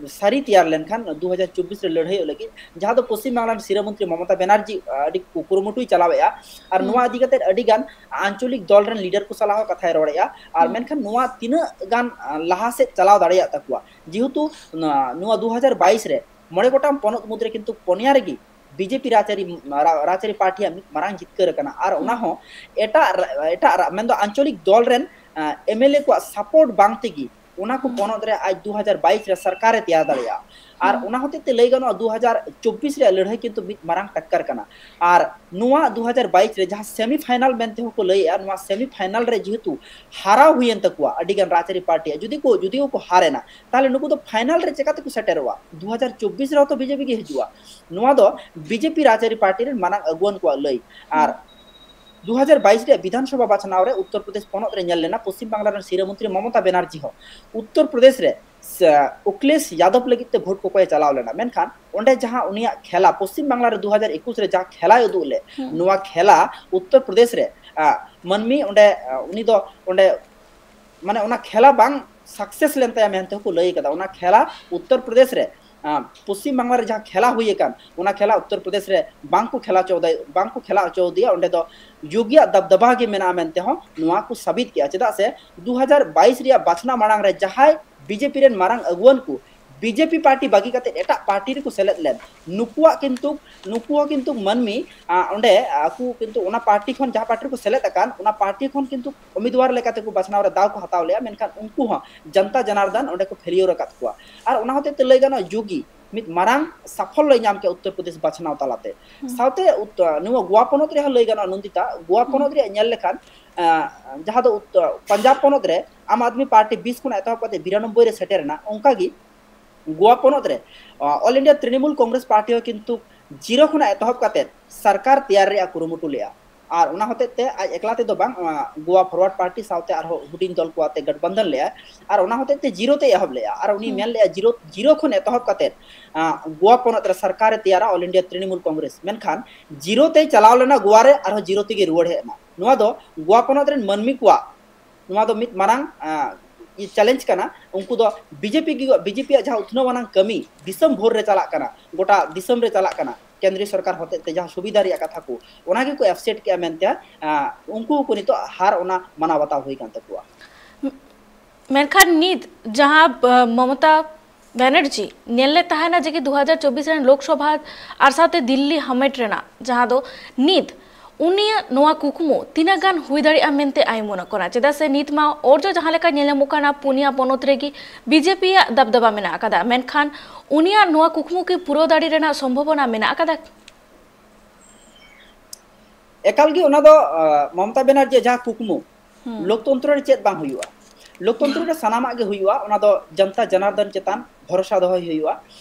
ᱥᱟᱹᱨᱤ ᱛᱮᱭᱟᱨ ᱞᱮᱱᱠᱷᱟᱱ ᱫᱩ ᱦᱟᱡᱟᱨ ᱪᱚᱵᱵᱤᱥ ᱨᱮ ᱞᱟᱹᱲᱦᱟᱹᱭᱚᱜ ᱞᱟᱹᱜᱤᱫ, ᱡᱟᱦᱟᱸ ᱫᱚ ᱯᱚᱥᱪᱤᱢ ᱵᱟᱝᱞᱟ ᱨᱮᱱ ᱥᱤᱨᱟᱹ ᱢᱚᱱᱛᱨᱤ ᱢᱚᱢᱚᱛᱟ ᱵᱮᱱᱟᱨᱡᱤ ᱟᱹᱰᱤ ᱠᱩᱨᱩᱢᱩᱴᱩᱭ ᱪᱟᱞᱟᱣᱮᱫᱼᱟ᱾ ᱟᱨ ᱱᱚᱣᱟ ᱤᱫᱤ ᱠᱟᱛᱮ ᱟᱹᱰᱤ ᱜᱟᱱ ᱟᱧᱪᱚᱞᱤᱠ ᱫᱚᱞ ᱨᱮᱱ ᱞᱤᱰᱟᱨ ᱠᱚ ᱥᱟᱞᱟᱜ ᱦᱚᱸ ᱠᱟᱛᱷᱟᱭ ᱨᱚᱲᱮᱫᱼᱟ᱾ ᱟᱨ ᱢᱮᱱᱠᱷᱟᱱ ᱱᱚᱣᱟ ᱛᱤᱱᱟᱹᱜ ᱜᱟᱱ ᱞᱟᱦᱟ ᱥᱮᱫ ᱪᱟᱞᱟᱣ ᱫᱟᱲᱮᱭᱟᱜ ᱛᱟᱠᱚᱣᱟ, ᱡᱮᱦᱮᱛᱩ ᱱᱚᱣᱟ ᱫᱩ ᱦᱟᱡᱟᱨ ᱵᱟᱭᱤᱥ ᱨᱮ ᱢᱚᱬᱮ ᱜᱚᱴᱟᱝ ᱯᱚᱱᱚᱛ ᱢᱩᱫᱽᱨᱮ ᱠᱤᱱᱛᱩ ᱯᱚᱱᱭᱟ ᱨᱮᱜᱮ ᱵᱤᱡᱮᱯᱤ ᱨᱟᱡᱽᱟᱹᱨᱤ ᱨᱟᱡᱽᱟᱹᱨᱤ ᱯᱟᱨᱴᱤᱭᱟᱜ ᱢᱤᱫ ᱢᱟᱨᱟᱝ ᱡᱤᱛᱠᱟᱹᱨ ᱟᱠᱟᱱᱟ᱾ ᱟᱨ ᱚᱱᱟ ᱦᱚᱸ ᱮᱴᱟᱜ ᱮᱴᱟᱜ ᱢᱮᱱᱫᱚ ᱟᱧᱪᱚᱞᱤᱠ ᱫᱚᱞ ᱨᱮᱱ ᱮᱢᱮᱞᱮ ᱠᱚᱣᱟᱜ ᱥᱟᱯᱳᱨᱴ ᱵᱟᱝ ᱛᱮᱜᱮ ᱚᱱᱟ ᱠᱚ ᱯᱚᱱᱚᱛ ᱨᱮ ᱟᱡ ᱫᱩ ᱦᱟᱡᱟᱨ ᱵᱟᱭᱤᱥ ᱨᱮ ᱥᱚᱨᱠᱟᱨᱮ ᱛᱮᱭᱟᱨ ᱫᱟᱲᱮᱭᱟᱜᱼᱟ᱾ ᱟᱨ ᱚᱱᱟ ᱦᱚᱛᱮᱡ ᱛᱮ ᱞᱟᱹᱭ ᱜᱟᱱᱚᱜᱼᱟ, ᱫᱩ ᱦᱟᱡᱟᱨ ᱪᱚᱵᱵᱤᱥ ᱨᱮᱭᱟᱜ ᱞᱟᱹᱲᱦᱟᱹᱭ ᱠᱤᱱᱛᱩ ᱢᱤᱫ ᱢᱟᱨᱟᱝ ᱴᱟᱠᱠᱟᱨ ᱠᱟᱱᱟ᱾ ᱟᱨ ᱱᱚᱣᱟ ᱫᱩ ᱦᱟᱡᱟᱨ ᱵᱟᱭᱤᱥ ᱨᱮ ᱡᱟᱦᱟᱸ ᱥᱮᱢᱤ ᱯᱷᱟᱭᱱᱟᱞ ᱢᱮᱱᱛᱮ ᱦᱚᱸ ᱠᱚ ᱞᱟᱹᱭᱮᱜᱼᱟ, ᱱᱚᱣᱟ ᱥᱮᱢᱤ ᱯᱷᱟᱭᱱᱟᱞ ᱨᱮ ᱡᱮᱦᱮᱛᱩ ᱦᱟᱨᱟᱣ ᱦᱩᱭᱮᱱ ᱛᱟᱠᱚᱣᱟ ᱟᱹᱰᱤ ᱜᱟᱱ ᱨᱟᱡᱽᱟᱹᱨᱤ ᱯᱟᱨᱴᱤᱭᱟᱜ, ᱡᱩᱫᱤ ᱠᱚ ᱡᱩᱫᱤ ᱠᱚ ᱦᱟᱨ ᱮᱱᱟ, ᱛᱟᱦᱚᱞᱮ ᱱᱩᱠᱩ ᱫᱚ ᱯᱷᱟᱭᱱᱟᱞ ᱨᱮ ᱪᱮᱠᱟ ᱛᱮᱠᱚ ᱥᱮᱴᱮᱨᱚᱜᱼᱟ? ᱫᱩ ᱦᱟᱡᱟᱨ ᱪᱚᱵᱵᱤᱥ ᱨᱮᱦᱚᱸ ᱛᱚ ᱵᱤᱡᱮᱯᱤ ᱜᱮ ᱦᱤᱡᱩᱜᱼᱟ᱾ ᱱᱚᱣᱟ ᱫᱚ ᱵᱤᱡᱮᱯᱤ ᱨᱟᱡᱽᱟᱹᱨᱤ ᱯᱟᱨᱴᱤ ᱨᱮᱱ ᱢᱟᱨᱟᱝ ᱟᱹᱜᱩᱣᱟᱹᱱ ᱠᱚᱣᱟᱜ ᱞᱟᱹᱭ᱾ ᱟᱨ ᱫᱩ ᱦᱟᱡᱟᱨ ᱵᱟᱭᱤᱥ ᱨᱮᱭᱟᱜ ᱵᱤᱫᱷᱟᱱ ᱥᱚᱵᱷᱟ ᱵᱟᱪᱷᱱᱟᱣ ᱨᱮ ᱩᱛᱛᱚᱨ ᱯᱨᱚᱫᱮᱥ ᱯᱚᱱᱚᱛ ᱨᱮ ᱧᱮᱞ ᱞᱮᱱᱟ, ᱯᱚᱥᱪᱤᱢ ᱵᱟᱝᱞᱟ ᱨᱮᱱ ᱥᱤᱨᱟᱹ ᱢᱚᱱᱛᱨᱤ ᱢᱚᱢᱚᱛᱟ ᱵᱮᱱᱟᱨᱡᱤ ᱦᱚᱸ ᱩᱛᱛᱚᱨ ᱯᱨᱚᱫᱮᱥ ᱨᱮ ᱥᱮ, ᱚᱠᱷᱤᱞᱮᱥ ᱭᱟᱫᱚᱵ ᱞᱟᱹᱜᱤᱫ ᱛᱮ ᱵᱷᱳᱴ ᱠᱚᱠᱚᱭ ᱪᱟᱞᱟᱣ ᱞᱮᱱᱟ᱾ ᱢᱮᱱᱠᱷᱟᱱ ᱚᱸᱰᱮ ᱡᱟᱦᱟᱸ ᱩᱱᱤᱭᱟᱜ ᱠᱷᱮᱞᱟ, ᱯᱚᱥᱪᱤᱢ ᱵᱟᱝᱞᱟ ᱨᱮ ᱫᱩ ᱦᱟᱡᱟᱨ ᱮᱠᱩᱥ ᱨᱮ ᱡᱟᱦᱟᱸ ᱠᱷᱮᱞᱟᱭ ᱩᱫᱩᱜ ᱞᱮᱫ, ᱱᱚᱣᱟ ᱠᱷᱮᱞᱟ ᱩᱛᱛᱚᱨ ᱯᱨᱚᱫᱮᱥ ᱨᱮ ᱢᱟᱹᱱᱢᱤ ᱚᱸᱰᱮ ᱩᱱᱤ ᱫᱚ ᱚᱸᱰᱮ ᱢᱟᱱᱮ ᱚᱱᱟ ᱠᱷᱮᱞᱟ ᱵᱟᱝ ᱥᱟᱠᱥᱮᱥ ᱞᱮᱱ ᱛᱟᱭᱟ ᱢᱮᱱᱛᱮ ᱦᱚᱸᱠᱚ ᱞᱟᱹᱭ ᱠᱟᱫᱟ᱾ ᱚᱱᱟ ᱠᱷᱮᱞᱟ ᱩᱛᱛᱚᱨ ᱯᱨᱚᱫᱮᱥ ᱨᱮ, ᱟᱸ, ᱯᱚᱥᱪᱤᱢ ᱵᱟᱝᱞᱟ ᱨᱮ ᱡᱟᱦᱟᱸ ᱠᱷᱮᱞᱟ ᱦᱩᱭ ᱟᱠᱟᱱ, ᱚᱱᱟ ᱠᱷᱮᱞᱟ ᱩᱛᱛᱚᱨ ᱯᱨᱚᱫᱮᱥ ᱨᱮ ᱵᱟᱝ ᱠᱚ ᱠᱷᱮᱞᱟ ᱦᱚᱪᱚ ᱫᱟᱭ-, ᱵᱟᱝ ᱠᱚ ᱠᱷᱮᱞᱟ ᱦᱚᱪᱚ ᱫᱮᱭᱟ᱾ ᱚᱸᱰᱮ ᱫᱚ ᱡᱳᱜᱤᱭᱟᱜ ᱫᱟᱵᱫᱟᱵᱟ ᱜᱮ ᱢᱮᱱᱟᱜᱼᱟ ᱢᱮᱱᱛᱮ ᱦᱚᱸ ᱱᱚᱣᱟ ᱠᱚ ᱥᱟᱵᱤᱛ ᱠᱮᱜᱼᱟ᱾ ᱪᱮᱫᱟᱜ ᱥᱮ ᱫᱩ ᱦᱟᱡᱟᱨ ᱵᱟᱭᱤᱥ ᱨᱮᱭᱟᱜ ᱵᱟᱪᱷᱱᱟᱣ ᱢᱟᱲᱟᱝ ᱨᱮ ᱡᱟᱦᱟᱸᱭ ᱵᱤᱡᱮᱯᱤ ᱨᱮᱱ ᱢᱟᱨᱟᱝ ᱟᱹᱜᱩᱣᱟᱹᱱ ᱠᱚ ᱵᱤᱡᱮᱯᱤ ᱯᱟᱨᱴᱤ ᱵᱟᱹᱜᱤ ᱠᱟᱛᱮ ᱮᱴᱟᱜ ᱯᱟᱨᱴᱤ ᱨᱮᱠᱚ ᱥᱮᱞᱮᱫ ᱞᱮᱱ, ᱱᱩᱠᱩᱣᱟᱜ ᱠᱤᱱᱛᱩ, ᱱᱩᱠᱩ ᱦᱚᱸ ᱠᱤᱱᱛᱩ ᱢᱟᱹᱱᱢᱤ, ᱟ, ᱚᱸᱰᱮ ᱟᱠᱚ ᱠᱤᱱᱛᱩ ᱚᱱᱟ ᱯᱟᱨᱴᱤ ᱠᱷᱚᱱ, ᱡᱟᱦᱟᱸ ᱯᱟᱨᱴᱤ ᱨᱮᱠᱚ ᱥᱮᱞᱮᱫ ᱟᱠᱟᱱ, ᱚᱱᱟ ᱯᱟᱨᱴᱤ ᱠᱷᱚᱱ ᱠᱤᱱᱛᱩ ᱩᱢᱤᱫᱣᱟᱨ ᱞᱮᱠᱟᱛᱮ ᱠᱚ ᱵᱟᱪᱷᱱᱟᱣ ᱨᱮ ᱫᱟᱣ ᱠᱚ ᱦᱟᱛᱟᱣ ᱞᱮᱜᱼᱟ, ᱢᱮᱱᱠᱷᱟᱱ ᱩᱱᱠᱩ ᱦᱚᱸ ᱡᱚᱱᱛᱟ ᱡᱚᱱᱟᱨᱫᱚᱱ ᱚᱸᱰᱮ ᱠᱚ ᱯᱷᱮᱞᱤᱭᱳᱨ ᱟᱠᱟᱫ ᱠᱚᱣᱟ᱾ ᱟᱨ ᱚᱱᱟ ᱦᱚᱛᱮᱡ ᱛᱮ ᱞᱟᱹᱭ ᱜᱟᱱᱚᱜᱼᱟ, ᱡᱳᱜᱤ ᱢᱤᱫ ᱢᱟᱨᱟᱝ ᱥᱟᱯᱷᱚᱞᱞᱚᱭ ᱧᱟᱢ ᱠᱮᱜᱼᱟ ᱩᱛᱛᱚᱨ ᱯᱨᱚᱫᱮᱥ ᱵᱟᱪᱷᱱᱟᱣ ᱛᱟᱞᱟᱛᱮ᱾ ᱦᱩᱸ᱾ ᱥᱟᱶᱛᱮ ᱩᱛ-, ᱱᱚᱣᱟ ᱜᱳᱣᱟ ᱯᱚᱱᱚᱛ ᱨᱮᱦᱚᱸ ᱞᱟᱹᱭ ᱜᱟᱱᱚᱜᱼᱟ, ᱱᱚᱱᱫᱤᱛᱟ, ᱜᱳᱣᱟ ᱦᱩᱸ᱾ ᱯᱚᱱᱚᱛ ᱨᱮᱭᱟᱜ ᱧᱮᱞ ᱞᱮᱠᱷᱟᱱ, ᱟᱸ, ᱡᱟᱦᱟᱸ ᱫᱚ ᱩᱛ-, ᱯᱟᱧᱡᱟᱵᱽ ᱯᱚᱱᱚᱛ ᱨᱮ ᱟᱢ ᱟᱫᱢᱤ ᱯᱟᱨᱴᱤ ᱵᱤᱥ ᱠᱷᱚᱱᱟᱜ ᱮᱛᱚᱦᱚᱵ ᱠᱟᱛᱮ ᱵᱤᱨᱟᱱᱚᱵᱵᱳᱭ ᱨᱮ ᱥᱮᱴᱮᱨ ᱮᱱᱟ, ᱚᱱᱠᱟᱜᱮ ᱜᱳᱣᱟ ᱯᱚᱱᱚᱛ ᱨᱮ, ᱟᱸ, All India Trinamool Congress party ᱦᱚᱸ ᱠᱤᱱᱛᱩ ᱡᱤᱨᱳ ᱠᱷᱚᱱᱟᱜ ᱮᱛᱚᱦᱚᱵ ᱠᱟᱛᱮ ᱥᱚᱨᱠᱟᱨ ᱛᱮᱭᱟᱨ ᱨᱮᱭᱟᱜ ᱠᱩᱨᱩᱢᱩᱴᱩ ᱞᱮᱜᱼᱟ᱾ ᱟᱨ ᱚᱱᱟ ᱦᱚᱛᱮᱡ ᱛᱮ ᱟᱡ ᱮᱠᱞᱟ ᱛᱮᱫᱚ ᱵᱟᱝ, ᱟᱸ, ᱜᱳᱣᱟ ᱯᱷᱚᱨᱣᱟᱨᱰ ᱯᱟᱨᱴᱤ ᱥᱟᱶᱛᱮ ᱟᱨᱦᱚᱸ ᱦᱩᱰᱤᱧ ᱫᱚᱞ ᱠᱚ ᱟᱛᱮ ᱜᱟᱴᱵᱟᱱᱫᱷᱚᱱ ᱞᱮᱜᱼᱟᱭ᱾ ᱟᱨ ᱚᱱᱟ ᱦᱚᱛᱮᱡ ᱛᱮ ᱡᱤᱨᱳ ᱛᱮᱭ ᱮᱦᱚᱵ ᱞᱮᱜᱼᱟ᱾ ᱟᱨ ᱩᱱᱤ ᱦᱩᱸ᱾ ᱢᱮᱱ ᱞᱮᱜᱼᱟ, ᱡᱤᱨᱳ, ᱡᱤᱨᱳ ᱠᱷᱚᱱ ᱮᱛᱚᱦᱚᱵ ᱠᱟᱛᱮ, ᱟᱸ, ᱜᱳᱣᱟ ᱯᱚᱱᱚᱛ ᱨᱮ ᱥᱚᱨᱠᱟᱨ ᱮ ᱛᱮᱭᱟᱨᱟ All India ᱛᱨᱤᱱᱢᱩᱞ ᱠᱚᱝᱜᱨᱮᱥ᱾ ᱢᱮᱱᱠᱷᱟᱱ ᱡᱤᱨᱳ ᱛᱮᱭ ᱪᱟᱞᱟᱣ ᱞᱮᱱᱟ ᱜᱳᱣᱟ ᱨᱮ, ᱟᱨᱦᱚᱸ ᱡᱤᱨᱳ ᱛᱮᱜᱮ ᱨᱩᱣᱟᱹᱲ ᱦᱮᱡ ᱮᱱᱟ᱾ ᱱᱚᱣᱟ ᱫᱚ ᱜᱳᱣᱟ ᱯᱚᱱᱚᱛ ᱨᱮᱱ ᱢᱟᱹᱱᱢᱤ ᱠᱚᱣᱟᱜ ᱱᱚᱣᱟ ᱫᱚ ᱢᱤᱫ ᱢᱟᱨᱟᱝ, ᱟᱸ, ᱪᱮᱞᱮᱧᱡᱽ ᱠᱟᱱᱟ᱾ ᱩᱱᱠᱩ ᱫᱚ ᱵᱤᱡᱮᱯᱤ ᱜᱮ, ᱵᱤᱡᱮᱯᱤᱭᱟᱜ ᱡᱟᱦᱟᱸ ᱩᱛᱱᱟᱹᱣ ᱟᱱᱟᱝ ᱠᱟᱹᱢᱤ ᱫᱤᱥᱚᱢ ᱵᱷᱳᱨ ᱨᱮ ᱪᱟᱞᱟᱜ ᱠᱟᱱᱟ, ᱜᱚᱴᱟ ᱫᱤᱥᱚᱢ ᱨᱮ ᱪᱟᱞᱟᱜ ᱠᱟᱱᱟ, ᱠᱮᱱᱫᱨᱤᱭᱚ ᱥᱚᱨᱠᱟᱨ ᱦᱚᱛᱮᱡ ᱛᱮ ᱡᱟᱦᱟᱸ ᱥᱩᱵᱤᱫᱷᱟ ᱨᱮᱭᱟᱜ ᱠᱟᱛᱷᱟ ᱠᱚ, ᱚᱱᱟ ᱜᱮᱠᱚ ᱮᱯᱥᱮᱴ ᱠᱮᱜᱼᱟ ᱢᱮᱱᱛᱮ, ᱟᱸ, ᱩᱱᱠᱩ ᱦᱚᱸᱠᱚ ᱱᱤᱛᱚᱜ ᱦᱟᱨ ᱚᱱᱟ ᱢᱟᱱᱟᱣ ᱵᱟᱛᱟᱣ ᱦᱩᱭ ᱠᱟᱱ ᱛᱟᱠᱚᱣᱟ᱾ ᱢᱮᱱᱠᱷᱟᱱ ᱱᱤᱛ ᱡᱟᱦᱟᱸ, ᱟᱸ, ᱢᱚᱢᱚᱛᱟ ᱵᱮᱱᱟᱨᱡᱤ ᱧᱮᱞ ᱞᱮᱫ ᱛᱟᱦᱮᱱᱟ ᱡᱮ ᱠᱤ ᱫᱩ ᱦᱟᱡᱟᱨ ᱪᱚᱵᱵᱤᱥ ᱨᱮᱱ ᱞᱳᱠᱥᱚᱵᱷᱟ ᱟᱨ ᱥᱟᱶᱛᱮ ᱫᱤᱞᱞᱤ ᱦᱟᱢᱮᱴ ᱨᱮᱱᱟᱜ, ᱡᱟᱦᱟᱸ ᱫᱚ ᱱᱤᱛ ᱩᱱᱤᱭᱟᱜ ᱱᱚᱣᱟ ᱠᱩᱠᱢᱩ ᱛᱤᱱᱟᱹᱜ ᱜᱟᱱ ᱦᱩᱭ ᱫᱟᱲᱮᱭᱟᱜᱼᱟ ᱢᱮᱱᱛᱮ ᱟᱭᱢᱚᱱᱚᱜ ᱠᱟᱱᱟ? ᱪᱮᱫᱟᱜ ᱥᱮ ᱱᱤᱛ ᱢᱟ ᱚᱨᱡᱚ ᱡᱟᱦᱟᱸ ᱞᱮᱠᱟ ᱧᱮᱞ ᱧᱟᱢᱚᱜ ᱠᱟᱱᱟ, ᱯᱩᱱᱭᱟ ᱯᱚᱱᱚᱛ ᱨᱮᱜᱮ ᱵᱤᱡᱮᱯᱤᱭᱟᱜ ᱫᱟᱵᱫᱟᱵᱟ ᱢᱮᱱᱟᱜ ᱟᱠᱟᱫᱟ, ᱢᱮᱱᱠᱷᱟᱱ ᱩᱱᱤᱭᱟᱜ ᱱᱚᱣᱟ ᱠᱩᱠᱢᱩ ᱠᱤ ᱯᱩᱨᱟᱹᱣ ᱫᱟᱲᱮ ᱨᱮᱱᱟᱜ ᱥᱚᱢᱵᱷᱚᱵᱚᱱᱟ ᱢᱮᱱᱟᱜ ᱟᱠᱟᱫᱟ? ᱮᱠᱟᱞ ᱜᱮ ᱚᱱᱟ ᱫᱚ, ᱟᱸ, ᱢᱚᱢᱚᱛᱟ ᱵᱮᱱᱟᱨᱡᱤ ᱡᱟᱦᱟᱸ ᱠᱩᱠᱢᱩ, ᱦᱩᱸ᱾ ᱞᱳᱠᱛᱚᱱᱛᱨᱚ ᱨᱮ ᱪᱮᱫ ᱵᱟᱝ ᱦᱩᱭᱩᱜᱼᱟ? ᱞᱳᱠᱛᱚᱱᱛᱨᱚ ᱨᱮ ᱥᱟᱱᱟᱢᱟᱜ ᱜᱮ ᱦᱩᱭᱩᱜᱼᱟ, ᱚᱱᱟ ᱫᱚ ᱡᱚᱱᱛᱟ ᱡᱚᱱᱟᱨᱫᱚᱱ ᱪᱮᱛᱟᱱ ᱵᱷᱚᱨᱥᱟ ᱫᱚᱦᱚᱭ ᱦᱩᱭᱩᱜᱼᱟ᱾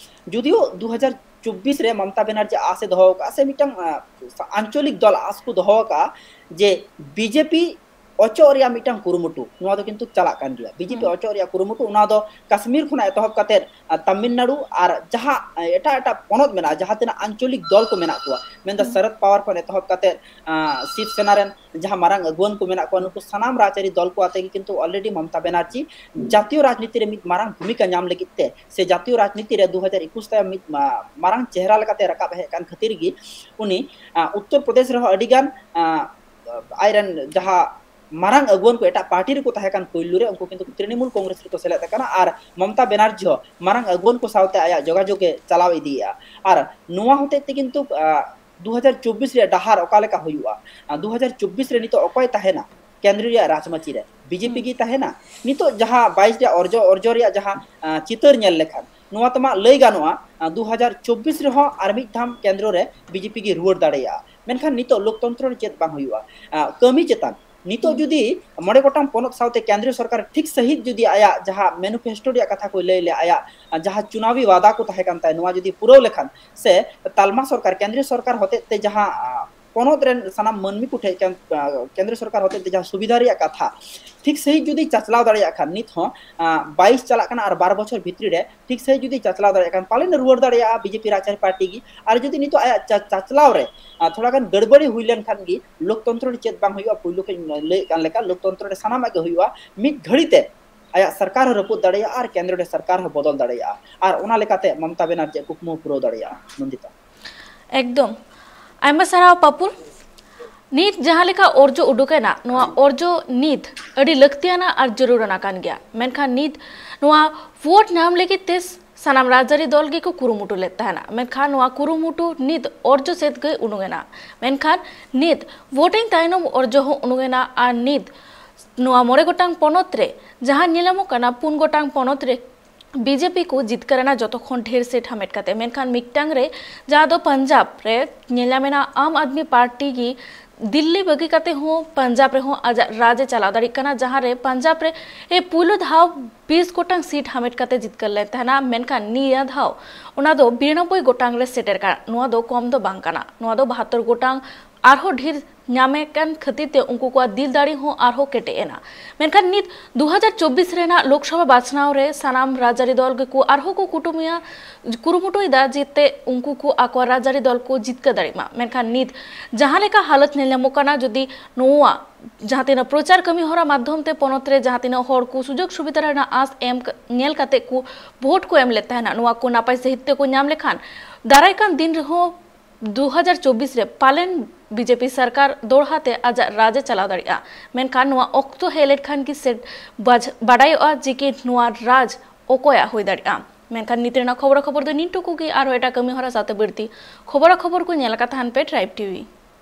ᱡᱩᱫᱤᱭᱳ ᱫᱩ ᱦᱟᱡᱟᱨ ᱪᱚᱵᱵᱤᱥ ᱨᱮ ᱢᱚᱢᱚᱛᱟ ᱵᱮᱱᱟᱨᱡᱤ ᱟᱥ ᱮ ᱫᱚᱦᱚ ᱟᱠᱟᱫᱼᱟ, ᱥᱮ ᱢᱤᱫᱴᱟᱝ, ᱟᱸ, ᱟᱧᱪᱚᱞᱤᱠ ᱫᱚᱞ ᱟᱥ ᱠᱚ ᱫᱚᱦᱚ ᱟᱠᱟᱫᱼᱟ ᱡᱮ ᱵᱤᱡᱮᱯᱤ ᱚᱪᱚᱜ ᱨᱮᱭᱟᱜ ᱢᱤᱫᱴᱟᱝ ᱠᱩᱨᱩᱢᱩᱴᱩ, ᱱᱚᱣᱟ ᱫᱚ ᱠᱤᱱᱛᱩ ᱪᱟᱞᱟᱜ ᱠᱟᱱ ᱜᱮᱭᱟ᱾ ᱵᱤᱡᱮᱯᱤ ᱚᱪᱚᱜ ᱨᱮᱭᱟᱜ ᱠᱩᱨᱩᱢᱩᱴᱩ, ᱚᱱᱟ ᱫᱚ ᱠᱟᱥᱢᱤᱨ ᱠᱷᱚᱱᱟᱜ ᱮᱛᱚᱦᱚᱵ ᱠᱟᱛᱮ ᱛᱟᱢᱤᱞᱱᱟᱲᱩ ᱟᱨ ᱡᱟᱦᱟᱸ ᱮᱴᱟᱜ ᱮᱴᱟᱜ ᱯᱚᱱᱚᱛ ᱢᱮᱱᱟᱜᱼᱟ, ᱡᱟᱦᱟᱸ ᱛᱤᱱᱟᱹᱜ ᱟᱧᱪᱚᱞᱤᱠ ᱫᱚᱞ ᱠᱚ ᱢᱮᱱᱟᱜ ᱠᱚᱣᱟ, ᱢᱮᱱᱫᱚ ᱥᱚᱨᱚᱫ ᱯᱟᱣᱟᱨ ᱠᱷᱚᱱ ᱮᱛᱚᱦᱚᱵ ᱠᱟᱛᱮ ᱥᱤᱵ ᱥᱮᱱᱟ ᱨᱮᱱ ᱡᱟᱦᱟᱸ ᱢᱟᱨᱟᱝ ᱟᱹᱜᱩᱣᱟᱹᱱ ᱠᱚ ᱢᱮᱱᱟᱜ ᱠᱚᱣᱟ, ᱱᱩᱠᱩ ᱥᱟᱱᱟᱢ ᱨᱟᱡᱽᱟᱹᱨᱤ ᱫᱚᱞ ᱠᱚ ᱟᱛᱮ ᱜᱮ ᱠᱤᱱᱛᱩ already ᱢᱚᱢᱚᱛᱟ ᱵᱮᱱᱟᱨᱡᱤ ᱡᱟᱛᱤᱭᱚ ᱨᱟᱡᱽᱱᱤᱛᱤ ᱨᱮ ᱢᱤᱫ ᱢᱟᱨᱟᱝ ᱵᱷᱩᱢᱤᱠᱟ ᱧᱟᱢ ᱞᱟᱹᱜᱤᱫ ᱛᱮ ᱥᱮ ᱡᱟᱛᱤᱭᱚ ᱨᱟᱡᱽᱱᱤᱛᱤ ᱨᱮ ᱫᱩ ᱦᱟᱡᱟᱨ ᱮᱠᱩᱥ ᱛᱟᱭᱚᱢ ᱢᱤᱫ ᱢᱟᱨᱟᱝ ᱪᱮᱦᱨᱟ ᱞᱮᱠᱟᱛᱮ ᱨᱟᱠᱟᱵ ᱦᱮᱡ ᱟᱠᱟᱱ ᱠᱷᱟᱹᱛᱤᱨ ᱜᱮ ᱩᱱᱤ ᱩᱛᱛᱚᱨ ᱯᱨᱚᱫᱮᱥ ᱨᱮᱦᱚᱸ ᱟᱹᱰᱤᱜᱟᱱ ᱟᱡᱨᱮᱱ ᱡᱟᱦᱟᱸ ᱢᱟᱨᱟᱝ ᱟᱹᱜᱩᱣᱟᱹᱱ ᱠᱚ ᱮᱴᱟᱜ ᱯᱟᱨᱴᱤ ᱨᱮᱠᱚ ᱛᱟᱦᱮᱸ ᱠᱟᱱ ᱯᱳᱭᱞᱳ ᱨᱮ, ᱩᱱᱠᱩ ᱠᱤᱱᱛᱩ ᱛᱨᱤᱱᱢᱩᱞ ᱠᱚᱝᱜᱨᱮᱥ ᱨᱮᱠᱚ ᱥᱮᱞᱮᱫ ᱟᱠᱟᱱᱟ ᱟᱨ ᱢᱚᱢᱚᱛᱟ ᱵᱮᱱᱟᱨᱡᱤ ᱦᱚᱸ ᱢᱟᱨᱟᱝ ᱟᱹᱜᱩᱣᱟᱹᱱ ᱠᱚ ᱥᱟᱶᱛᱮ ᱟᱭᱟᱜ ᱡᱳᱜᱟᱡᱳᱜᱽ ᱮ ᱪᱟᱞᱟᱣ ᱤᱫᱤᱭᱮᱫᱼᱟ᱾ ᱟᱨ ᱱᱚᱣᱟ ᱦᱚᱛᱮᱡ ᱛᱮ ᱠᱤᱱᱛᱩ ᱫᱩ ᱦᱟᱡᱟᱨ ᱪᱚᱵᱵᱤᱥ ᱨᱮᱭᱟᱜ ᱰᱟᱦᱟᱨ ᱚᱠᱟ ᱞᱮᱠᱟ ᱦᱩᱭᱩᱜᱼᱟ, ᱫᱩ ᱦᱟᱡᱟᱨ ᱪᱚᱵᱵᱤᱥ ᱨᱮ ᱱᱤᱛᱚᱜ ᱚᱠᱚᱭ ᱛᱟᱦᱮᱱᱟ ᱠᱮᱱᱫᱨᱚ ᱨᱮᱭᱟᱜ ᱨᱟᱡᱽᱢᱟᱹᱪᱤ ᱨᱮ? ᱵᱤᱡᱮᱯᱤ ᱜᱮ ᱛᱟᱦᱮᱱᱟ? ᱱᱤᱛᱚᱜ ᱡᱟᱦᱟᱸ ᱵᱟᱭᱤᱥ ᱨᱮᱭᱟᱜ ᱚᱨᱡᱚ ᱚᱨᱡᱚ ᱨᱮᱭᱟᱜ ᱡᱟᱦᱟᱸ ᱪᱤᱛᱟᱹᱨ ᱧᱮᱞ ᱞᱮᱠᱷᱟᱱ, ᱱᱚᱣᱟ ᱛᱮᱢᱟ ᱞᱟᱹᱭ ᱜᱟᱱᱚᱜᱼᱟ ᱫᱩ ᱦᱟᱡᱟᱨ ᱪᱚᱵᱵᱤᱥ ᱨᱮᱦᱚᱸ ᱟᱨ ᱢᱤᱫ ᱫᱷᱟᱢ ᱠᱮᱱᱫᱨᱚ ᱨᱮ ᱵᱤᱡᱮᱯᱤ ᱜᱮ ᱨᱩᱣᱟᱹᱲ ᱫᱟᱲᱮᱭᱟᱜᱼᱟ᱾ ᱢᱮᱱᱠᱷᱟᱱ ᱱᱤᱛᱚᱜ ᱞᱳᱠᱛᱚᱱᱛᱨᱚ ᱨᱮ ᱪᱮᱫ ᱵᱟᱝ ᱦᱩᱭᱩᱜᱼᱟ? ᱠᱟᱹᱢᱤ ᱪᱮᱛᱟᱱ ᱱᱤᱛᱚᱜ ᱡᱩᱫᱤ ᱢᱚᱬᱮ ᱜᱚᱴᱟᱝ ᱯᱚᱱᱚᱛ ᱥᱟᱶᱛᱮ ᱠᱮᱱᱫᱨᱤᱭᱚ ᱥᱚᱨᱠᱟᱨ ᱴᱷᱤᱠ ᱥᱟᱹᱦᱤᱡ ᱡᱩᱫᱤ ᱟᱭᱟᱜ ᱡᱟᱦᱟᱸ ᱢᱮᱱᱤᱯᱷᱮᱥᱴᱳ ᱨᱮᱭᱟᱜ ᱠᱟᱛᱷᱟ ᱠᱚᱭ ᱞᱟᱹᱭ ᱞᱮ, ᱟᱭᱟᱜ ᱡᱟᱦᱟᱸ ᱪᱩᱱᱟᱣᱤ ᱣᱟᱫᱟ ᱠᱚ ᱛᱟᱦᱮᱸ ᱠᱟᱱ ᱛᱟᱭ, ᱱᱚᱣᱟ ᱡᱩᱫᱤ ᱯᱩᱨᱟᱹᱣ ᱞᱮᱠᱷᱟᱱ ᱥᱮ ᱛᱟᱞᱢᱟ ᱥᱚᱨᱠᱟᱨ, ᱠᱮᱱᱫᱨᱤᱭᱚ ᱥᱚᱨᱠᱟᱨ ᱦᱚᱛᱮᱡ ᱛᱮ ᱡᱟᱦᱟᱸ ᱯᱚᱱᱚᱛ ᱨᱮᱱ ᱥᱟᱱᱟᱢ ᱢᱟᱹᱱᱢᱤ ᱠᱚᱴᱷᱮᱱ ᱠᱮᱱᱫᱨᱤᱭᱚ ᱥᱚᱨᱠᱟᱨ ᱦᱚᱛᱮᱡ ᱛᱮ ᱡᱟᱦᱟᱸ ᱥᱩᱵᱤᱫᱷᱟ ᱨᱮᱭᱟᱜ ᱠᱟᱛᱷᱟ ᱴᱷᱤᱠ ᱥᱟᱹᱦᱤᱡ ᱡᱩᱫᱤ ᱪᱟᱪᱞᱟᱣ ᱫᱟᱲᱮᱭᱟᱜ ᱠᱷᱟᱱ, ᱱᱤᱛ ᱦᱚᱸ ᱵᱟᱭᱤᱥ ᱪᱟᱞᱟᱜ ᱠᱟᱱᱟ ᱟᱨ ᱵᱟᱨ ᱵᱚᱪᱷᱚᱨ ᱵᱷᱤᱛᱨᱤ ᱨᱮ ᱴᱷᱤᱠ ᱥᱟᱹᱦᱤᱡ ᱡᱩᱫᱤ ᱪᱟᱪᱞᱟᱣ ᱫᱟᱲᱮᱭᱟᱜ ᱠᱷᱟᱱ, ᱯᱟᱞᱮᱱ ᱨᱩᱣᱟᱹᱲ ᱫᱟᱲᱮᱭᱟᱜᱼᱟ ᱵᱤᱡᱮᱯᱤ ᱨᱟᱡᱽᱟᱹᱨᱤ ᱯᱟᱨᱴᱤ ᱜᱮ᱾ ᱟᱨ ᱡᱩᱫᱤ ᱱᱤᱛᱚᱜ ᱟᱭᱟᱜ ᱪᱟᱪᱞᱟᱣ ᱨᱮ ᱛᱷᱚᱲᱟ ᱜᱟᱱ ᱜᱟᱹᱲᱵᱟᱹᱲᱤ ᱦᱩᱭ ᱞᱮᱱᱠᱷᱟᱱ ᱜᱮ ᱞᱳᱠᱛᱚᱱᱛᱨᱚ ᱨᱮ ᱪᱮᱫ ᱵᱟᱝ ᱦᱩᱭᱩᱜᱼᱟ, ᱯᱩᱭᱞᱩ ᱠᱷᱚᱱ ᱞᱟᱹᱭᱮᱫ ᱠᱟᱱ ᱞᱮᱠᱟ ᱞᱳᱠᱛᱚᱱᱛᱨᱚ ᱨᱮ ᱥᱟᱱᱟᱢᱟᱜ ᱜᱮ ᱦᱩᱭᱩᱜᱼᱟ᱾ ᱢᱤᱫ ᱜᱷᱟᱹᱲᱤ ᱛᱮ ᱟᱭᱟᱜ ᱥᱚᱨᱠᱟᱨ ᱦᱚᱸ ᱨᱟᱹᱯᱩᱫ ᱫᱟᱲᱮᱭᱟᱜᱼᱟ ᱟᱨ ᱠᱮᱱᱫᱨᱚ ᱨᱮ ᱥᱚᱨᱠᱟᱨ ᱦᱚᱸ ᱵᱚᱫᱚᱞ ᱫᱟᱲᱮᱭᱟᱜᱼᱟ᱾ ᱟᱨ ᱚᱱᱟ ᱞᱮᱠᱟᱛᱮ ᱢᱚᱢᱚᱛᱟ ᱵᱮᱱᱟᱨᱡᱤᱭᱟᱜ ᱠᱩᱠᱢᱩ ᱯᱩᱨᱟᱹᱣ ᱫᱟᱲᱮᱭᱟᱜᱼᱟ᱾ ᱱᱚᱱᱫᱤᱛᱟ᱾ ᱮᱠᱫᱚᱢ᱾ ᱟᱭᱢᱟ ᱥᱟᱨᱦᱟᱣ ᱯᱟᱯᱩᱞ᱾ ᱱᱤᱛ ᱡᱟᱦᱟᱸ ᱞᱮᱠᱟ ᱚᱨᱡᱚ ᱩᱰᱩᱠ ᱮᱱᱟ, ᱱᱚᱣᱟ ᱚᱨᱡᱚ ᱱᱤᱛ ᱟᱹᱰᱤ ᱞᱟᱹᱠᱛᱤᱭᱟᱱᱟ ᱟᱨ ᱡᱟᱹᱨᱩᱲᱟᱱᱟ ᱠᱟᱱ ᱜᱮᱭᱟ᱾ ᱢᱮᱱᱠᱷᱟᱱ ᱱᱤᱛ ᱱᱚᱣᱟ ᱵᱷᱳᱴ ᱧᱟᱢ ᱞᱟᱹᱜᱤᱫ ᱛᱮ ᱥᱟᱱᱟᱢ ᱨᱟᱡᱽᱟᱹᱨᱤ ᱫᱚᱞ ᱜᱮᱠᱚ ᱠᱩᱨᱩᱢᱩᱴᱩ ᱞᱮᱫ ᱛᱟᱦᱮᱱᱟ᱾ ᱢᱮᱱᱠᱷᱟᱱ ᱱᱚᱣᱟ ᱠᱩᱨᱩᱢᱩᱴᱩ ᱱᱤᱛ ᱚᱨᱡᱚ ᱥᱮᱫ ᱜᱮ ᱩᱰᱩᱠ ᱮᱱᱟ᱾ ᱢᱮᱱᱠᱷᱟᱱ ᱱᱤᱛ ᱵᱷᱳᱴᱤᱝ ᱛᱟᱭᱱᱚᱢ ᱚᱨᱡᱚ ᱦᱚᱸ ᱩᱰᱩᱠ ᱮᱱᱟ ᱟᱨ ᱱᱤᱛ ᱱᱚᱣᱟ ᱢᱚᱬᱮ ᱜᱚᱴᱟᱝ ᱯᱚᱱᱚᱛ ᱨᱮ ᱡᱟᱦᱟᱸ ᱧᱮᱞ ᱧᱟᱢᱚᱜ ᱠᱟᱱᱟ, ᱯᱩᱱ ᱜᱚᱴᱟᱝ ᱯᱚᱱᱚᱛ ᱨᱮ ᱵᱤᱡᱮᱯᱤ ᱠᱚ ᱡᱤᱛᱠᱟᱹᱨ ᱮᱱᱟ ᱡᱚᱛᱚ ᱠᱷᱚᱱ ᱰᱷᱮᱨ ᱥᱤᱴ ᱦᱟᱢᱮᱴ ᱠᱟᱛᱮ᱾ ᱢᱮᱱᱠᱷᱟᱱ ᱢᱤᱫᱴᱟᱝ ᱨᱮ, ᱡᱟᱦᱟᱸ ᱫᱚ ᱯᱟᱧᱡᱟᱵᱽ ᱨᱮ ᱧᱮᱞ ᱧᱟᱢ ᱮᱱᱟ, ᱟᱢ ᱟᱫᱢᱤ ᱯᱟᱨᱴᱤ ᱜᱮ ᱫᱤᱞᱞᱤ ᱵᱟᱹᱜᱤ ᱠᱟᱛᱮ ᱦᱚᱸ ᱯᱟᱧᱡᱟᱵᱽ ᱨᱮᱦᱚᱸ ᱟᱡᱟᱜ ᱨᱟᱡᱽ ᱮ ᱪᱟᱞᱟᱣ ᱫᱟᱲᱮᱭᱟᱜ ᱠᱟᱱᱟ, ᱡᱟᱦᱟᱸ ᱨᱮ ᱯᱟᱧᱡᱟᱵᱽ ᱨᱮ ᱮ ᱯᱩᱭᱞᱩ ᱫᱷᱟᱣ ᱵᱤᱥ ᱜᱚᱴᱟᱝ ᱥᱤᱴ ᱦᱟᱢᱮᱴ ᱠᱟᱛᱮ ᱡᱤᱛᱠᱟᱹᱨ ᱞᱮᱱ ᱛᱟᱦᱮᱱᱟ᱾ ᱢᱮᱱᱠᱷᱟᱱ ᱱᱤᱭᱟᱹ ᱫᱷᱟᱣ ᱚᱱᱟ ᱫᱚ ᱵᱤᱨᱟᱱᱚᱵᱵᱳᱭ ᱜᱚᱴᱟᱝ ᱨᱮ ᱥᱮᱴᱮᱨ ᱠᱟᱱᱟ᱾ ᱱᱚᱣᱟ ᱫᱚ ᱠᱚᱢ ᱫᱚ ᱵᱟᱝ ᱠᱟᱱᱟ᱾ ᱱᱚᱣᱟ ᱫᱚ ᱵᱟᱦᱟᱛᱛᱳᱨ ᱜᱚᱴᱟᱝ ᱟᱨᱦᱚᱸ ᱰᱷᱮᱨ ᱧᱟᱢᱮ ᱠᱟᱱ ᱠᱷᱟᱹᱛᱤᱨ ᱛᱮ ᱩᱱᱠᱩ ᱠᱚᱣᱟᱜ ᱫᱤᱞ ᱫᱟᱲᱮ ᱦᱚᱸ ᱟᱨᱦᱚᱸ ᱠᱮᱴᱮᱡ ᱮᱱᱟ᱾ ᱢᱮᱱᱠᱷᱟᱱ ᱱᱤᱛ ᱫᱩ ᱦᱟᱡᱟᱨ ᱪᱚᱵᱵᱤᱥ ᱨᱮᱱᱟᱜ ᱞᱳᱠᱥᱚᱵᱷᱟ ᱵᱟᱪᱷᱱᱟᱣ ᱨᱮ ᱥᱟᱱᱟᱢ ᱨᱟᱡᱽᱟᱹᱨᱤ ᱫᱚᱞ ᱜᱮᱠᱚ ᱟᱨᱦᱚᱸ ᱠᱚ ᱠᱩᱴᱩᱢᱩᱭᱟ, ᱠᱩᱨᱩᱢᱩᱴᱩᱭᱮᱫᱟ ᱡᱟᱛᱮ ᱩᱱᱠᱩ ᱠᱚ ᱟᱠᱚᱣᱟᱜ ᱨᱟᱡᱽᱟᱹᱨᱤ ᱫᱚᱞ ᱠᱚ ᱡᱤᱛᱠᱟᱹᱨ ᱫᱟᱲᱮᱭᱟᱜ ᱢᱟ᱾ ᱢᱮᱱᱠᱷᱟᱱ ᱱᱤᱛ ᱡᱟᱦᱟᱸ ᱞᱮᱠᱟ ᱦᱟᱞᱚᱛ ᱧᱮᱞ ᱧᱟᱢᱚᱜ ᱠᱟᱱᱟ, ᱡᱩᱫᱤ ᱱᱚᱣᱟ ᱡᱟᱦᱟᱸ ᱛᱤᱱᱟᱹᱜ ᱯᱨᱚᱪᱟᱨ ᱠᱟᱹᱢᱤ ᱦᱚᱨᱟ ᱢᱟᱫᱽᱫᱷᱚᱢ ᱛᱮ ᱯᱚᱱᱚᱛ ᱨᱮ ᱡᱟᱦᱟᱸ ᱛᱤᱱᱟᱹᱜ ᱦᱚᱲ ᱠᱚ ᱥᱩᱡᱳᱜᱽ ᱥᱩᱵᱤᱫᱷᱟ ᱨᱮᱱᱟᱜ ᱟᱸᱥ ᱮᱢ ᱧᱮᱞ ᱠᱟᱛᱮ ᱠᱚ ᱵᱷᱳᱴ ᱠᱚ ᱮᱢ ᱞᱮᱫ ᱛᱟᱦᱮᱱᱟ, ᱱᱚᱣᱟ ᱠᱚ ᱱᱟᱯᱟᱭ ᱥᱟᱹᱦᱤᱡ ᱛᱮᱠᱚ ᱧᱟᱢ ᱞᱮᱠᱷᱟᱱ ᱫᱟᱨᱟᱭ ᱠᱟᱱ ᱫᱤᱱ ᱨᱮᱦᱚᱸ ᱫᱩ ᱦᱟᱡᱟᱨ ᱪᱚᱵᱵᱤᱥ ᱨᱮ ᱯᱟᱞᱮᱱ ᱵᱤᱡᱮᱯᱤ ᱥᱚᱨᱠᱟᱨ ᱫᱚᱲᱦᱟ ᱛᱮ ᱟᱡᱟᱜ ᱨᱟᱡᱽ ᱮ ᱪᱟᱞᱟᱣ ᱫᱟᱲᱮᱭᱟᱜᱼᱟ᱾ ᱢᱮᱱᱠᱷᱟᱱ ᱱᱚᱣᱟ ᱚᱠᱛᱚ ᱦᱮᱡ ᱞᱮᱱᱠᱷᱟᱱ ᱜᱮ ᱥᱮᱴ ᱵᱟᱡ-, ᱵᱟᱰᱟᱭᱚᱜᱼᱟ ᱡᱮ ᱠᱤ ᱱᱚᱣᱟ ᱨᱟᱡᱽ ᱚᱠᱚᱭᱟᱜ ᱦᱩᱭ ᱫᱟᱲᱮᱭᱟᱜᱼᱟ᱾ ᱢᱮᱱᱠᱷᱟᱱ ᱱᱤᱛ ᱨᱮᱱᱟᱜ ᱠᱷᱚᱵᱚᱨᱟ ᱠᱷᱚᱵᱚᱨ ᱫᱚ ᱱᱤᱱ ᱴᱩᱠᱩ ᱜᱮ᱾ ᱟᱨᱦᱚᱸ ᱮᱴᱟᱜ ᱠᱟᱹᱢᱤ ᱦᱚᱨᱟ ᱥᱟᱶᱛᱮ ᱵᱟᱹᱲᱛᱤ ᱠᱷᱚᱵᱚᱨᱟ ᱠᱷᱚᱵᱚᱨ ᱠᱚ ᱧᱮᱞ ᱟᱠᱟᱫ ᱛᱟᱦᱮᱱ ᱯᱮ ᱴᱨᱟᱭᱤᱵᱽ ᱴᱤᱵᱷᱤ᱾